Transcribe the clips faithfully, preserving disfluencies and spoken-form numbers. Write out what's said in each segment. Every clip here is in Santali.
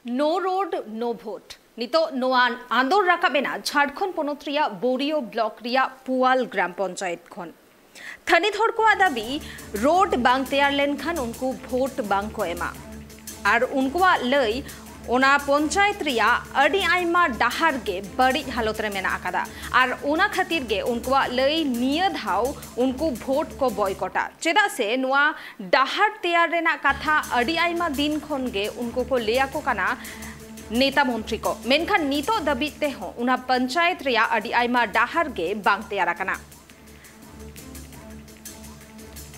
No road, no vote. ᱱᱤᱛᱚᱜ ᱱᱚᱣᱟ ᱟᱸᱫᱳᱲ ᱨᱟᱠᱟᱵ ᱮᱱᱟ ᱡᱷᱟᱲᱠᱷᱚᱸᱰ ᱯᱚᱱᱚᱛ ᱨᱮᱭᱟᱜ ᱵᱳᱨᱤᱭᱳ ᱵᱞᱚᱠ ᱨᱮᱭᱟᱜ ᱯᱩᱣᱟᱞ ᱜᱨᱟᱢ ᱯᱚᱧᱪᱟᱭᱮᱛ ᱠᱷᱚᱱ᱾ ᱛᱷᱟᱹᱱᱤᱛ ᱦᱚᱲ ᱠᱚᱣᱟᱜ ᱫᱟᱹᱵᱤ, ᱨᱳᱰ ᱵᱟᱝ ᱛᱮᱭᱟᱨ ᱞᱮᱱᱠᱷᱟᱱ ᱩᱱᱠᱩ ᱵᱷᱳᱴ ᱵᱟᱝ ᱠᱚ ᱮᱢᱟ᱾ ᱟᱨ ᱩᱱᱠᱩᱣᱟᱜ ᱞᱟᱹᱭ, ᱚᱱᱟ ᱯᱚᱧᱪᱟᱭᱮᱛ ᱨᱮᱭᱟᱜ ᱟᱹᱰᱤ ᱟᱭᱢᱟ ᱰᱟᱦᱟᱨ ᱜᱮ ᱵᱟᱹᱲᱤᱡ ᱦᱟᱞᱚᱛ ᱨᱮ ᱢᱮᱱᱟᱜ ᱟᱠᱟᱫᱟ᱾ ᱟᱨ ᱚᱱᱟ ᱠᱷᱟᱹᱛᱤᱨ ᱜᱮ ᱩᱱᱠᱩᱣᱟᱜ ᱞᱟᱹᱭ, ᱱᱤᱭᱟᱹ ᱫᱷᱟᱣ ᱩᱱᱠᱩ ᱵᱷᱳᱴ ᱠᱚ ᱵᱚᱭᱠᱚᱴᱟ, ᱪᱮᱫᱟᱜ ᱥᱮ ᱱᱚᱣᱟ ᱰᱟᱦᱟᱨ ᱛᱮᱭᱟᱨ ᱨᱮᱱᱟᱜ ᱠᱟᱛᱷᱟ ᱟᱹᱰᱤ ᱟᱭᱢᱟ ᱫᱤᱱ ᱠᱷᱚᱱ ᱜᱮ ᱩᱱᱠᱩ ᱠᱚ ᱞᱟᱹᱭ ᱟᱠᱚ ᱠᱟᱱᱟ ᱱᱮᱛᱟ ᱢᱚᱱᱛᱨᱤ ᱠᱚ, ᱢᱮᱱᱠᱷᱟᱱ ᱱᱤᱛᱚᱜ ᱫᱷᱟᱹᱵᱤᱡ ᱛᱮᱦᱚᱸ ᱚᱱᱟ ᱯᱚᱧᱪᱟᱭᱮᱛ ᱨᱮᱭᱟᱜ ᱟᱹᱰᱤ ᱟᱭᱢᱟ ᱰᱟᱦᱟᱨ ᱜᱮ ᱵᱟᱝ ᱛᱮᱭᱟᱨ ᱟᱠᱟᱱᱟ᱾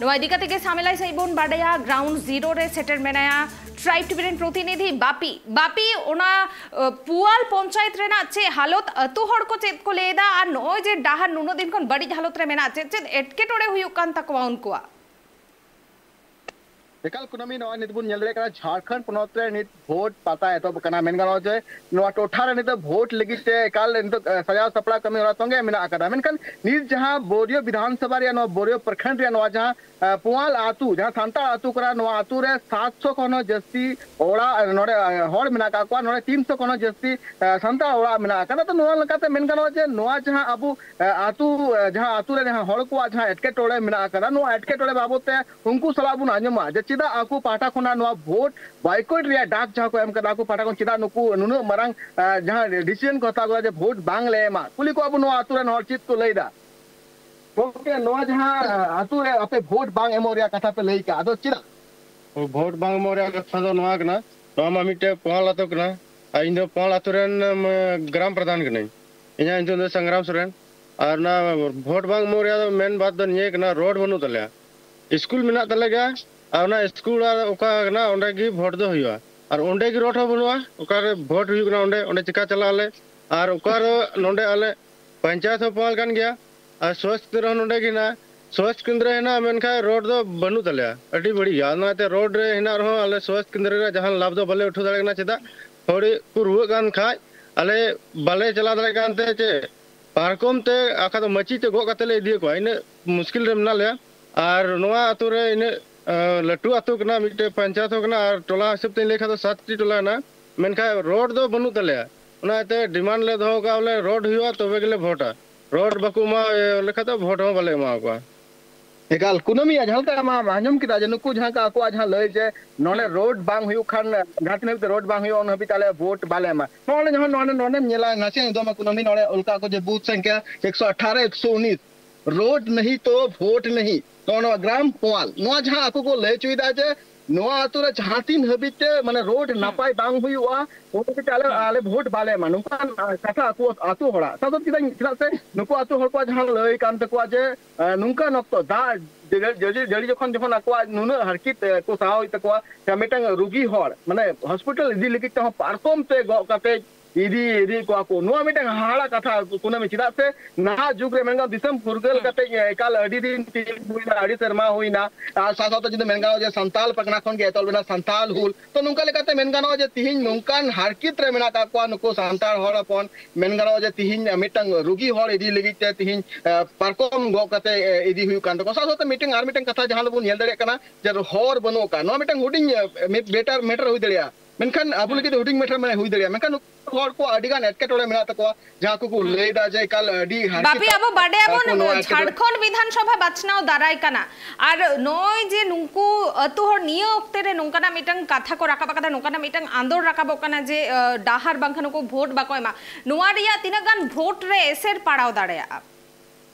ᱱᱚᱣᱟ ᱤᱫᱤ ᱠᱟᱛᱮ ᱜᱮ ᱥᱟᱢᱮᱞᱟᱭ ᱥᱟᱺᱦᱤᱡ ᱵᱚᱱ ᱵᱟᱰᱟᱭᱟ, ᱜᱨᱟᱣᱩᱱᱰ ᱡᱤᱨᱳ ᱨᱮ ᱥᱮᱴᱮᱨ ᱢᱮᱱᱟᱭᱟ ᱴᱨᱟᱭᱤᱵᱽ ᱴᱤᱵᱷᱤ ᱨᱮᱱ ᱯᱨᱚᱛᱤᱱᱤᱫᱷᱤ ᱵᱟᱯᱤ᱾ ᱵᱟᱯᱤ, ᱚᱱᱟ ᱯᱩᱣᱟᱞ ᱯᱚᱧᱪᱟᱭᱮᱛ ᱨᱮᱱᱟᱜ ᱪᱮᱫ ᱦᱟᱞᱚᱛ, ᱟᱹᱛᱩ ᱦᱚᱲ ᱠᱚ ᱪᱮᱫ ᱠᱚ ᱞᱟᱹᱭ ᱮᱫᱟ, ᱟᱨ ᱱᱚᱜᱼᱚᱭ ᱡᱮ ᱰᱟᱦᱟᱨ ᱱᱩᱱᱟᱹᱜ ᱫᱤᱱ ᱠᱷᱚᱱ ᱵᱟᱹᱲᱤᱡ ᱦᱟᱞᱚᱛ ᱨᱮ ᱢᱮᱱᱟᱜᱼᱟ, ᱪᱮᱫ ᱪᱮᱫ ᱮᱴᱠᱮᱴᱚᱬᱮ ᱦᱩᱭᱩᱜ ᱠᱟᱱ ᱛᱟᱠᱚᱣᱟ ᱩᱱᱠᱩᱣᱟᱜ? ᱮᱠᱟᱞ ᱠᱩᱱᱟᱹᱢᱤ, ᱱᱚᱜᱼᱚᱭ ᱱᱤᱛ ᱵᱚᱱ ᱧᱮᱞ ᱫᱟᱲᱮᱭᱟᱜ ᱠᱟᱱᱟ, ᱡᱷᱟᱲᱠᱷᱚᱸᱰ ᱯᱚᱱᱚᱛ ᱨᱮ ᱱᱤᱛ ᱵᱷᱳᱴ ᱯᱟᱛᱟ ᱮᱛᱚᱦᱚᱵ ᱟᱠᱟᱱᱟ᱾ ᱢᱮᱱ ᱜᱟᱱᱚᱜᱼᱟ ᱡᱮ ᱱᱚᱣᱟ ᱴᱚᱴᱷᱟ ᱨᱮ ᱱᱤᱛᱚᱜ ᱵᱷᱳᱴ ᱞᱟᱹᱜᱤᱫ ᱛᱮ ᱮᱠᱟᱞ ᱱᱤᱛᱚᱜ, ᱮ, ᱥᱟᱡᱟᱣ ᱥᱟᱯᱲᱟᱣ ᱠᱟᱹᱢᱤ ᱦᱚᱨᱟ ᱛᱚᱸᱜᱮ ᱢᱮᱱᱟᱜ ᱟᱠᱟᱫᱟ᱾ ᱢᱮᱱᱠᱷᱟᱱ ᱱᱤᱛ ᱡᱟᱦᱟᱸ ᱵᱳᱨᱤᱭᱳ ᱵᱤᱫᱷᱟᱱ ᱥᱚᱵᱷᱟ ᱨᱮᱭᱟᱜ, ᱱᱚᱣᱟ ᱵᱳᱨᱤᱭᱳ ᱯᱨᱚᱠᱷᱚᱸᱰ ᱨᱮᱭᱟᱜ ᱱᱚᱣᱟ ᱡᱟᱦᱟᱸ, ᱮ, ᱯᱩᱣᱟᱞ ᱟᱹᱛᱩ, ᱡᱟᱦᱟᱸ ᱥᱟᱱᱛᱟᱲ ᱟᱹᱛᱩ ᱠᱟᱱᱟ, ᱱᱚᱣᱟ ᱟᱹᱛᱩ ᱨᱮ ᱥᱟᱛᱥᱚ ᱠᱷᱚᱱ ᱦᱚᱸ ᱡᱟᱹᱥᱛᱤ ᱚᱲᱟᱜ, ᱮ, ᱱᱚᱰᱮ, ᱮ, ᱦᱚᱲ ᱢᱮᱱᱟᱜ ᱟᱠᱟᱫ ᱠᱚᱣᱟ᱾ ᱱᱚᱰᱮ ᱛᱤᱱᱥᱚ ᱠᱷᱚᱱ ᱦᱚᱸ ᱡᱟᱹᱥᱛᱤ, ᱮ, ᱥᱟᱱᱛᱟᱲ ᱚᱲᱟᱜ ᱢᱮᱱᱟᱜ ᱟᱠᱟᱫᱟ᱾ ᱛᱚ ᱱᱚᱣᱟ ᱞᱮᱠᱟᱛᱮ ᱢᱮᱱ ᱜᱟᱱᱚᱜᱼᱟ ᱡᱮ ᱱᱚᱣᱟ ᱡᱟᱦᱟᱸ ᱟᱵᱚ, ᱮ, ᱟᱹᱛᱩ, ᱮ, ᱡᱟᱦᱟᱸ ᱟᱹᱛᱩ ᱨᱮ ᱡᱟᱦᱟᱸ ᱦᱚᱲ ᱠᱚᱣᱟᱜ ᱡᱟᱦᱟᱸ ᱮᱴᱠᱮᱴᱚᱬᱮ ᱢᱮᱱᱟᱜ ᱟᱠᱟᱫᱟ, ᱱᱚᱣᱟ ᱮᱴᱠᱮᱴᱚᱬᱮ ᱵᱟᱵᱚᱛ ᱛᱮ ᱩᱱᱠᱩ ᱥᱟᱞᱟᱜ ᱵᱚᱱ ᱟᱸᱡᱚᱢᱟ ᱡᱮ ᱪᱮᱫᱟᱜ ᱟᱠᱚ ᱯᱟᱦᱴᱟ ᱠᱷᱚᱱᱟᱜ ᱱᱚᱣᱟ ᱵᱷᱳᱴ ᱵᱟᱭᱠᱚᱴ ᱨᱮᱭᱟᱜ ᱰᱟᱠ ᱡᱟᱦᱟᱸ ᱠᱚ ᱮᱢ ᱠᱟᱫᱟ, ᱟᱠᱚ ᱯᱟᱦᱴᱟ ᱠᱷᱚᱱ ᱪᱮᱫᱟᱜ ᱱᱩᱠᱩ ᱱᱩᱱᱟᱹᱜ ᱢᱟᱨᱟᱝ, ᱟᱸ, ᱡᱟᱦᱟᱸ ᱰᱤᱥᱤᱡᱚᱱ ᱠᱚ ᱦᱟᱛᱟᱣ ᱠᱮᱫᱟ ᱡᱮ ᱵᱷᱳᱴ ᱵᱟᱝ ᱞᱮ ᱮᱢᱟ? ᱠᱩᱞᱤ ᱠᱚᱣᱟ ᱵᱚᱱ ᱱᱚᱣᱟ ᱟᱹᱛᱩ ᱨᱮᱱ ᱦᱚᱲ ᱪᱮᱫ ᱠᱚ ᱞᱟᱹᱭ ᱮᱫᱟ᱾ ᱜᱚᱢᱠᱮ, ᱱᱚᱣᱟ ᱡᱟᱦᱟᱸ, ᱟᱸ, ᱟᱹᱛᱩ ᱨᱮ ᱟᱯᱮ ᱵᱷᱳᱴ ᱵᱟᱝ ᱮᱢᱚᱜ ᱨᱮᱭᱟᱜ ᱠᱟᱛᱷᱟ ᱯᱮ ᱞᱟᱹᱭ ᱠᱟᱜᱼᱟ, ᱟᱫᱚ ᱪᱮᱫᱟᱜ? ᱵᱷᱳᱴ ᱵᱟᱝ ᱮᱢᱚᱜ ᱨᱮᱭᱟᱜ ᱠᱟᱛᱷᱟ ᱫᱚ ᱱᱚᱣᱟ ᱠᱟᱱᱟ, ᱱᱚᱣᱟ ᱢᱟ ᱢᱤᱫᱴᱮᱡ ᱯᱚᱦᱟᱞ ᱟᱹᱛᱩ ᱠᱟᱱᱟ, ᱟᱨ ᱤᱧ ᱫᱚ ᱯᱚᱦᱟᱞ ᱟᱹᱛᱩ ᱨᱮᱱ, ᱩᱢ, ᱜᱨᱟᱢ ᱯᱨᱚᱫᱷᱟᱱ ᱠᱟᱹᱱᱟᱹᱧ᱾ ᱤᱧᱟᱹᱜ ᱧᱩᱛᱩᱢ ᱫᱚ ᱥᱟᱝᱜᱨᱟᱢ ᱥᱚᱨᱮᱱ᱾ ᱟᱨ ᱚᱱᱟ ᱵᱷᱳᱴ ᱵᱟᱝ ᱮᱢᱚᱜ ᱨᱮᱭᱟᱜ ᱫᱚ ᱢᱮᱱ ᱵᱟᱛ ᱫᱚ ᱱᱤᱭᱟᱹ ᱠᱟᱱᱟ, ᱨᱳᱰ ᱵᱟᱹᱱᱩᱜ ᱛᱟᱞᱮᱭᱟ᱾ ᱥᱠᱩᱞ ᱢᱮᱱᱟᱜ ᱛᱟᱞᱮ ᱜᱮᱭᱟ, ᱟᱨ ᱚᱱᱟ ᱥᱠᱩᱞ ᱟᱨ ᱚᱠᱟ ᱠᱟᱱᱟ, ᱚᱸᱰᱮ ᱜᱮ ᱵᱷᱳᱴ ᱫᱚ ᱦᱩᱭᱩᱜᱼᱟ᱾ ᱟᱨ ᱚᱸᱰᱮ ᱜᱮ ᱨᱳᱰ ᱦᱚᱸ ᱵᱟᱹᱱᱩᱜᱼᱟ, ᱚᱠᱟᱨᱮ ᱵᱷᱳᱴ ᱦᱩᱭᱩᱜ ᱠᱟᱱᱟ ᱚᱸᱰᱮ, ᱚᱸᱰᱮ ᱪᱮᱠᱟ ᱪᱟᱞᱟᱜ ᱟᱞᱮ? ᱟᱨ ᱚᱠᱟᱨᱮ ᱱᱚᱸᱰᱮ ᱟᱞᱮ ᱯᱚᱧᱪᱟᱭᱮᱛ ᱦᱚᱸ ᱯᱟᱞ ᱠᱟᱱ ᱜᱮᱭᱟ, ᱟᱨ ᱥᱚᱥᱛᱷ ᱠᱮᱱᱫᱨᱚ ᱦᱚᱸ ᱱᱚᱸᱰᱮ ᱜᱮ ᱦᱮᱱᱟᱜᱼᱟ᱾ ᱥᱚᱥᱛᱷ ᱠᱮᱱᱫᱨᱚ ᱦᱮᱱᱟᱜᱼᱟ, ᱢᱮᱱᱠᱷᱟᱱ ᱨᱳᱰ ᱫᱚ ᱵᱟᱹᱱᱩᱜ ᱛᱟᱞᱮᱭᱟ, ᱟᱹᱰᱤ ᱵᱟᱹᱲᱤᱡ ᱜᱮᱭᱟ᱾ ᱚᱱᱟᱛᱮ ᱨᱳᱰ ᱨᱮ ᱦᱮᱱᱟᱜ ᱨᱮᱦᱚᱸ ᱟᱞᱮ ᱥᱚᱥᱛᱷ ᱠᱮᱱᱫᱨᱚ ᱨᱮ ᱡᱟᱦᱟᱱ ᱞᱟᱵᱷ ᱫᱚ ᱵᱟᱞᱮ ᱩᱴᱷᱟᱹᱣ ᱫᱟᱲᱮᱭᱟᱜ ᱠᱟᱱᱟ᱾ ᱪᱮᱫᱟᱜ? ᱦᱚᱲ ᱠᱚ ᱨᱩᱣᱟᱹᱜ ᱠᱟᱱ ᱠᱷᱟᱡ ᱟᱞᱮ ᱵᱟᱞᱮ ᱪᱟᱞᱟᱣ ᱫᱟᱲᱮᱭᱟᱜ ᱠᱟᱱ ᱛᱮ ᱪᱮᱫ ᱯᱟᱨᱠᱚᱢ ᱛᱮ ᱟᱠᱟ ᱫᱚ ᱢᱟᱹᱪᱤ ᱛᱮ ᱜᱚᱜ ᱠᱟᱛᱮ ᱞᱮ ᱤᱫᱤᱭᱮᱫ ᱠᱚᱣᱟ, ᱤᱱᱟᱹᱜ ᱢᱩᱥᱠᱤᱞ ᱨᱮ ᱢᱮᱱᱟᱜ ᱞᱮᱭᱟ᱾ ᱟᱨ ᱱᱚᱣᱟ ᱟᱹᱛᱩ ᱨᱮ ᱤᱱᱟᱹᱜ, ᱟᱸ, ᱞᱟᱹᱴᱩ ᱟᱹᱛᱩ ᱠᱟᱱᱟ, ᱢᱤᱫᱴᱮᱡ ᱯᱚᱧᱪᱟᱭᱮᱛ ᱦᱚᱸ ᱠᱟᱱᱟ, ᱟᱨ ᱴᱚᱞᱟ ᱦᱤᱥᱟᱹᱵ ᱛᱮᱧ ᱞᱟᱹᱭ ᱠᱷᱟᱡ ᱫᱚ ᱥᱟᱛᱴᱤ ᱴᱚᱞᱟ ᱦᱮᱱᱟᱜᱼᱟ᱾ ᱢᱮᱱᱠᱷᱟᱱ ᱨᱳᱰ ᱫᱚ ᱵᱟᱹᱱᱩᱜ ᱛᱟᱞᱮᱭᱟ᱾ ᱚᱱᱟᱛᱮ ᱰᱤᱢᱟᱱᱰ ᱞᱮ ᱫᱚᱦᱚ ᱠᱟᱜᱼᱟ, ᱵᱚᱞᱮ ᱨᱳᱰ ᱦᱩᱭᱩᱜᱼᱟ, ᱛᱚᱵᱮ ᱜᱮᱞᱮ ᱵᱷᱳᱴᱟ᱾ ᱨᱳᱰ ᱵᱟᱠᱚ ᱮᱢᱟ ᱞᱮᱠᱷᱟᱱ ᱫᱚ ᱵᱷᱳᱴ ᱦᱚᱸ ᱵᱟᱞᱮ ᱮᱢᱟ ᱠᱚᱣᱟ᱾ ᱮᱠᱟᱞ, ᱠᱩᱱᱟᱹᱢᱤᱭᱟ, ᱡᱟᱦᱟᱸ ᱞᱮᱠᱟ ᱟᱢ ᱟᱸᱡᱚᱢ ᱠᱮᱫᱟ ᱡᱮ ᱱᱩᱠᱩ ᱡᱟᱦᱟᱸ ᱠᱟ ᱟᱠᱚᱣᱟᱜ ᱡᱟᱦᱟᱸ ᱞᱟᱹᱭ ᱡᱮ ᱱᱚᱰᱮ ᱦᱩᱸ᱾ ᱨᱳᱰ ᱵᱟᱝ ᱦᱩᱭᱩᱜ ᱠᱷᱟᱱ, ᱡᱟᱦᱟᱸ ᱛᱤᱱᱟᱹᱜ ᱦᱟᱹᱵᱤᱡ ᱨᱳᱰ ᱵᱟᱝ ᱦᱩᱭᱩᱜᱼᱟ, ᱩᱱ ᱦᱟᱹᱵᱤᱡ ᱛᱮ ᱟᱞᱮ ᱵᱷᱳᱴ ᱵᱟᱞᱮ ᱮᱢᱟ᱾ ᱱᱚᱜᱼᱚᱭ ᱱᱚᱰᱮ, ᱱᱚᱰᱮᱢ ᱧᱮᱞᱟ, ᱱᱟᱥᱮ ᱟᱸᱡᱚᱢᱟ ᱠᱩᱱᱟᱹᱢᱤ, ᱱᱚᱰᱮ ᱚᱞ ᱠᱟᱜ ᱠᱚ ᱡᱮ ᱵᱩᱛᱷ ᱥᱚᱝᱠᱷᱭᱟ ᱮᱠᱥᱚ ᱟᱴᱷᱟᱨᱚ, ᱮᱠᱥᱚ ᱩᱱᱤᱥ, ᱨᱳᱰ ᱱᱟᱦᱤ ᱛᱚ ᱵᱷᱳᱴ ᱱᱟᱦᱤ᱾ ᱱᱚᱜᱼᱚ ᱱᱚᱣᱟ ᱜᱨᱟᱢ ᱯᱳᱣᱟᱞ, ᱱᱚᱣᱟ ᱡᱟᱦᱟᱸ ᱟᱠᱚ ᱠᱚ ᱞᱟᱹᱭ ᱦᱚᱪᱚᱭᱮᱫᱟ ᱡᱮ ᱱᱚᱣᱟ ᱟᱛᱳ ᱨᱮ ᱡᱟᱦᱟᱸ ᱛᱤᱱ ᱦᱟᱹᱵᱤᱡ ᱛᱮ ᱢᱟᱱᱮ ᱨᱳᱰ ᱦᱩᱸ᱾ ᱱᱟᱯᱟᱭ ᱵᱟᱝ ᱦᱩᱭᱩᱜᱼᱟ, ᱩᱱ ᱦᱟᱹᱵᱤᱡ ᱛᱮ ᱟᱞᱮ, ᱦᱩᱸ᱾ ᱟᱞᱮ ᱵᱷᱳᱴ ᱵᱟᱞᱮ ᱮᱢᱟ, ᱱᱚᱝᱠᱟᱱ ᱠᱟᱛᱷᱟ ᱟᱠᱚ ᱟᱛᱳ ᱦᱚᱲᱟᱜ᱾ ᱥᱟᱶ ᱥᱟᱶᱛᱮ ᱪᱮᱫᱟᱜ, ᱪᱮᱫᱟᱜ ᱥᱮ ᱱᱩᱠᱩ ᱟᱛᱳ ᱦᱚᱲ ᱠᱚᱣᱟᱜ ᱡᱟᱦᱟᱸ ᱞᱟᱹᱭ ᱠᱟᱱ ᱛᱟᱠᱚᱣᱟ ᱡᱮ ᱟᱨ ᱱᱚᱝᱠᱟᱱ ᱚᱠᱛᱚ ᱫᱟᱜ ᱡᱟᱹᱲᱤ, ᱡᱟᱹᱲᱤ, ᱡᱟᱹᱲᱤ ᱡᱚᱠᱷᱚᱱ, ᱡᱚᱠᱷᱚᱱ ᱟᱠᱚᱣᱟᱜ ᱱᱩᱱᱟᱹᱜ ᱦᱟᱨᱠᱮᱛ, ᱮ, ᱠᱚ ᱥᱟᱦᱟᱣ ᱦᱩᱭᱩᱜ ᱛᱟᱠᱚᱣᱟ, ᱥᱮ ᱢᱤᱫᱴᱟᱝ ᱨᱩᱜᱤ ᱦᱚᱲ, ᱢᱟᱱᱮ, ᱦᱚᱥᱯᱤᱴᱟᱞ ᱤᱫᱤ ᱞᱟᱹᱜᱤᱫ ᱛᱮᱦᱚᱸ ᱯᱟᱨᱠᱚᱢ ᱛᱮ ᱜᱚᱜ ᱠᱟᱛᱮ ᱤᱫᱤ, ᱤᱫᱤ ᱠᱚᱣᱟ ᱠᱚ᱾ ᱱᱚᱣᱟ ᱢᱤᱫᱴᱟᱝ ᱦᱟᱦᱟᱲᱟ ᱠᱟᱛᱷᱟ, ᱠᱩᱱᱟᱹᱢᱤ᱾ ᱪᱮᱫᱟᱜ ᱥᱮ ᱱᱟᱦᱟᱜ ᱡᱩᱜᱽ ᱨᱮ, ᱢᱮᱱ ᱜᱟᱱᱚᱜᱼᱟ, ᱫᱤᱥᱚᱢ ᱯᱷᱩᱨᱜᱟᱹᱞ ᱦᱩᱸ᱾ ᱠᱟᱛᱮ ᱮᱠᱟᱞ ᱟᱹᱰᱤ ᱫᱤᱱ ᱛᱤᱱ ᱦᱩᱭᱱᱟ, ᱟᱹᱰᱤ ᱥᱮᱨᱢᱟ ᱦᱩᱭᱱᱟ᱾ ᱟᱨ ᱥᱟᱶ ᱥᱟᱶᱛᱮ ᱡᱩᱫᱤ ᱢᱮᱱ ᱜᱟᱱᱚᱜᱼᱟ ᱡᱮ ᱥᱟᱱᱛᱟᱞ ᱯᱟᱨᱜᱟᱱᱟ ᱠᱷᱚᱱ ᱜᱮ ᱮᱛᱚᱦᱚᱵ ᱞᱮᱱᱟ ᱥᱟᱱᱛᱟᱞ ᱦᱩᱞ, ᱛᱚ ᱱᱚᱝᱠᱟ ᱞᱮᱠᱟᱛᱮ ᱢᱮᱱ ᱜᱟᱱᱚᱜᱼᱟ ᱡᱮ ᱛᱤᱦᱤᱧ ᱱᱚᱝᱠᱟᱱ ᱦᱟᱨᱠᱮᱛ ᱨᱮ ᱢᱮᱱᱟᱜ ᱟᱠᱟᱫ ᱠᱚᱣᱟ ᱱᱩᱠᱩ ᱥᱟᱱᱛᱟᱲ ᱦᱚᱲ ᱦᱚᱯᱚᱱ᱾ ᱢᱮᱱ ᱜᱟᱱᱚᱜᱼᱟ ᱡᱮ ᱛᱤᱦᱤᱧ ᱢᱤᱫᱴᱟᱝ ᱨᱩᱜᱤ ᱦᱚᱲ ᱤᱫᱤ ᱞᱟᱹᱜᱤᱫ ᱛᱮ ᱛᱤᱦᱤᱧ, ᱮ, ᱯᱟᱨᱠᱚᱢ ᱜᱚᱜ ᱠᱟᱛᱮ, ᱮ, ᱤᱫᱤ ᱦᱩᱭᱩᱜ ᱠᱟᱱ ᱛᱟᱠᱚᱣᱟ᱾ ᱥᱟᱶ ᱥᱟᱶᱛᱮ ᱢᱤᱫᱴᱟᱝ, ᱟᱨ ᱢᱤᱫᱴᱟᱝ ᱠᱟᱛᱷᱟ ᱡᱟᱦᱟᱸ ᱫᱚᱵᱚᱱ ᱧᱮᱞ ᱫᱟᱲᱮᱭᱟᱜ ᱠᱟᱱᱟ ᱡᱮ ᱦᱚᱨ ᱵᱟᱹᱱᱩᱜ ᱟᱠᱟᱫ, ᱱᱚᱣᱟ ᱢᱤᱫᱴᱟᱝ ᱦᱩᱰᱤᱧ, ᱮ, ᱢᱤᱫ ᱵᱮᱴᱟᱨ ᱢᱮᱴᱟᱨ ᱦᱩᱭ ᱫᱟᱲᱮᱭᱟᱜᱼᱟ, ᱢᱮᱱᱠᱷᱟᱱ ᱟᱵᱚ ᱦᱩᱸ᱾ ᱞᱟᱹᱜᱤᱫ ᱫᱚ ᱦᱩᱰᱤᱧ ᱢᱮᱴᱟᱨ ᱢᱟᱱᱮ ᱦᱩᱭ ᱫᱟᱲᱮᱭᱟᱜᱼᱟ, ᱢᱮᱱᱠᱷᱟᱱ ᱱᱩᱠᱩ ᱦᱚᱲ ᱠᱚᱣᱟᱜ ᱟᱹᱰᱤ ᱜᱟᱱ ᱮᱴᱠᱮᱴᱚᱬᱮ ᱢᱮᱱᱟᱜ ᱛᱟᱠᱚᱣᱟ, ᱡᱟᱦᱟᱸ ᱠᱚᱠᱚ ᱦᱩᱸ᱾ ᱞᱟᱹᱭ ᱮᱫᱟ ᱡᱮ ᱮᱠᱟᱞ ᱟᱹᱰᱤ ᱦᱟᱨᱠᱮᱛ ᱵᱟᱯᱤ, ᱟᱵᱚ ᱵᱟᱰᱟᱭᱟᱵᱚᱱ ᱟᱠᱚ ᱱᱚᱣᱟ ᱮᱴᱠᱮᱴᱚᱬᱮ᱾ ᱡᱷᱟᱲᱠᱷᱚᱸᱰ ᱵᱤᱫᱷᱟᱱ ᱥᱚᱵᱷᱟ ᱵᱟᱪᱷᱱᱟᱣ ᱫᱟᱨᱟᱭ ᱠᱟᱱᱟ, ᱟᱨ ᱱᱚᱜᱼᱚᱭ ᱡᱮ ᱱᱩᱠᱩ ᱟᱹᱛᱩ ᱦᱚᱲ ᱱᱤᱭᱟᱹ ᱚᱠᱛᱮ ᱨᱮ ᱱᱚᱝᱠᱟᱱᱟᱜ ᱢᱤᱫᱴᱟᱝ ᱠᱟᱛᱷᱟ ᱠᱚ ᱨᱟᱠᱟᱵ ᱟᱠᱟᱫᱟ, ᱱᱚᱝᱠᱟᱱᱟᱜ ᱢᱤᱫᱴᱟᱝ ᱟᱸᱫᱳᱲ ᱨᱟᱠᱟᱵᱚᱜ ᱠᱟᱱᱟ ᱡᱮ, ᱟᱸ, ᱰᱟᱦᱟᱨ ᱵᱟᱝᱠᱷᱟᱱ ᱱᱩᱠᱩ ᱵᱷᱳᱴ ᱵᱟᱠᱚ ᱮᱢᱟ, ᱱᱚᱣᱟ ᱨᱮᱭᱟᱜ ᱛᱤᱱᱟᱹᱜ ᱜᱟᱱ ᱵᱷᱳᱴ ᱨᱮ ᱮᱥᱮᱨ ᱯᱟᱲᱟᱣ ᱫᱟᱲᱮᱭᱟᱜᱼᱟ?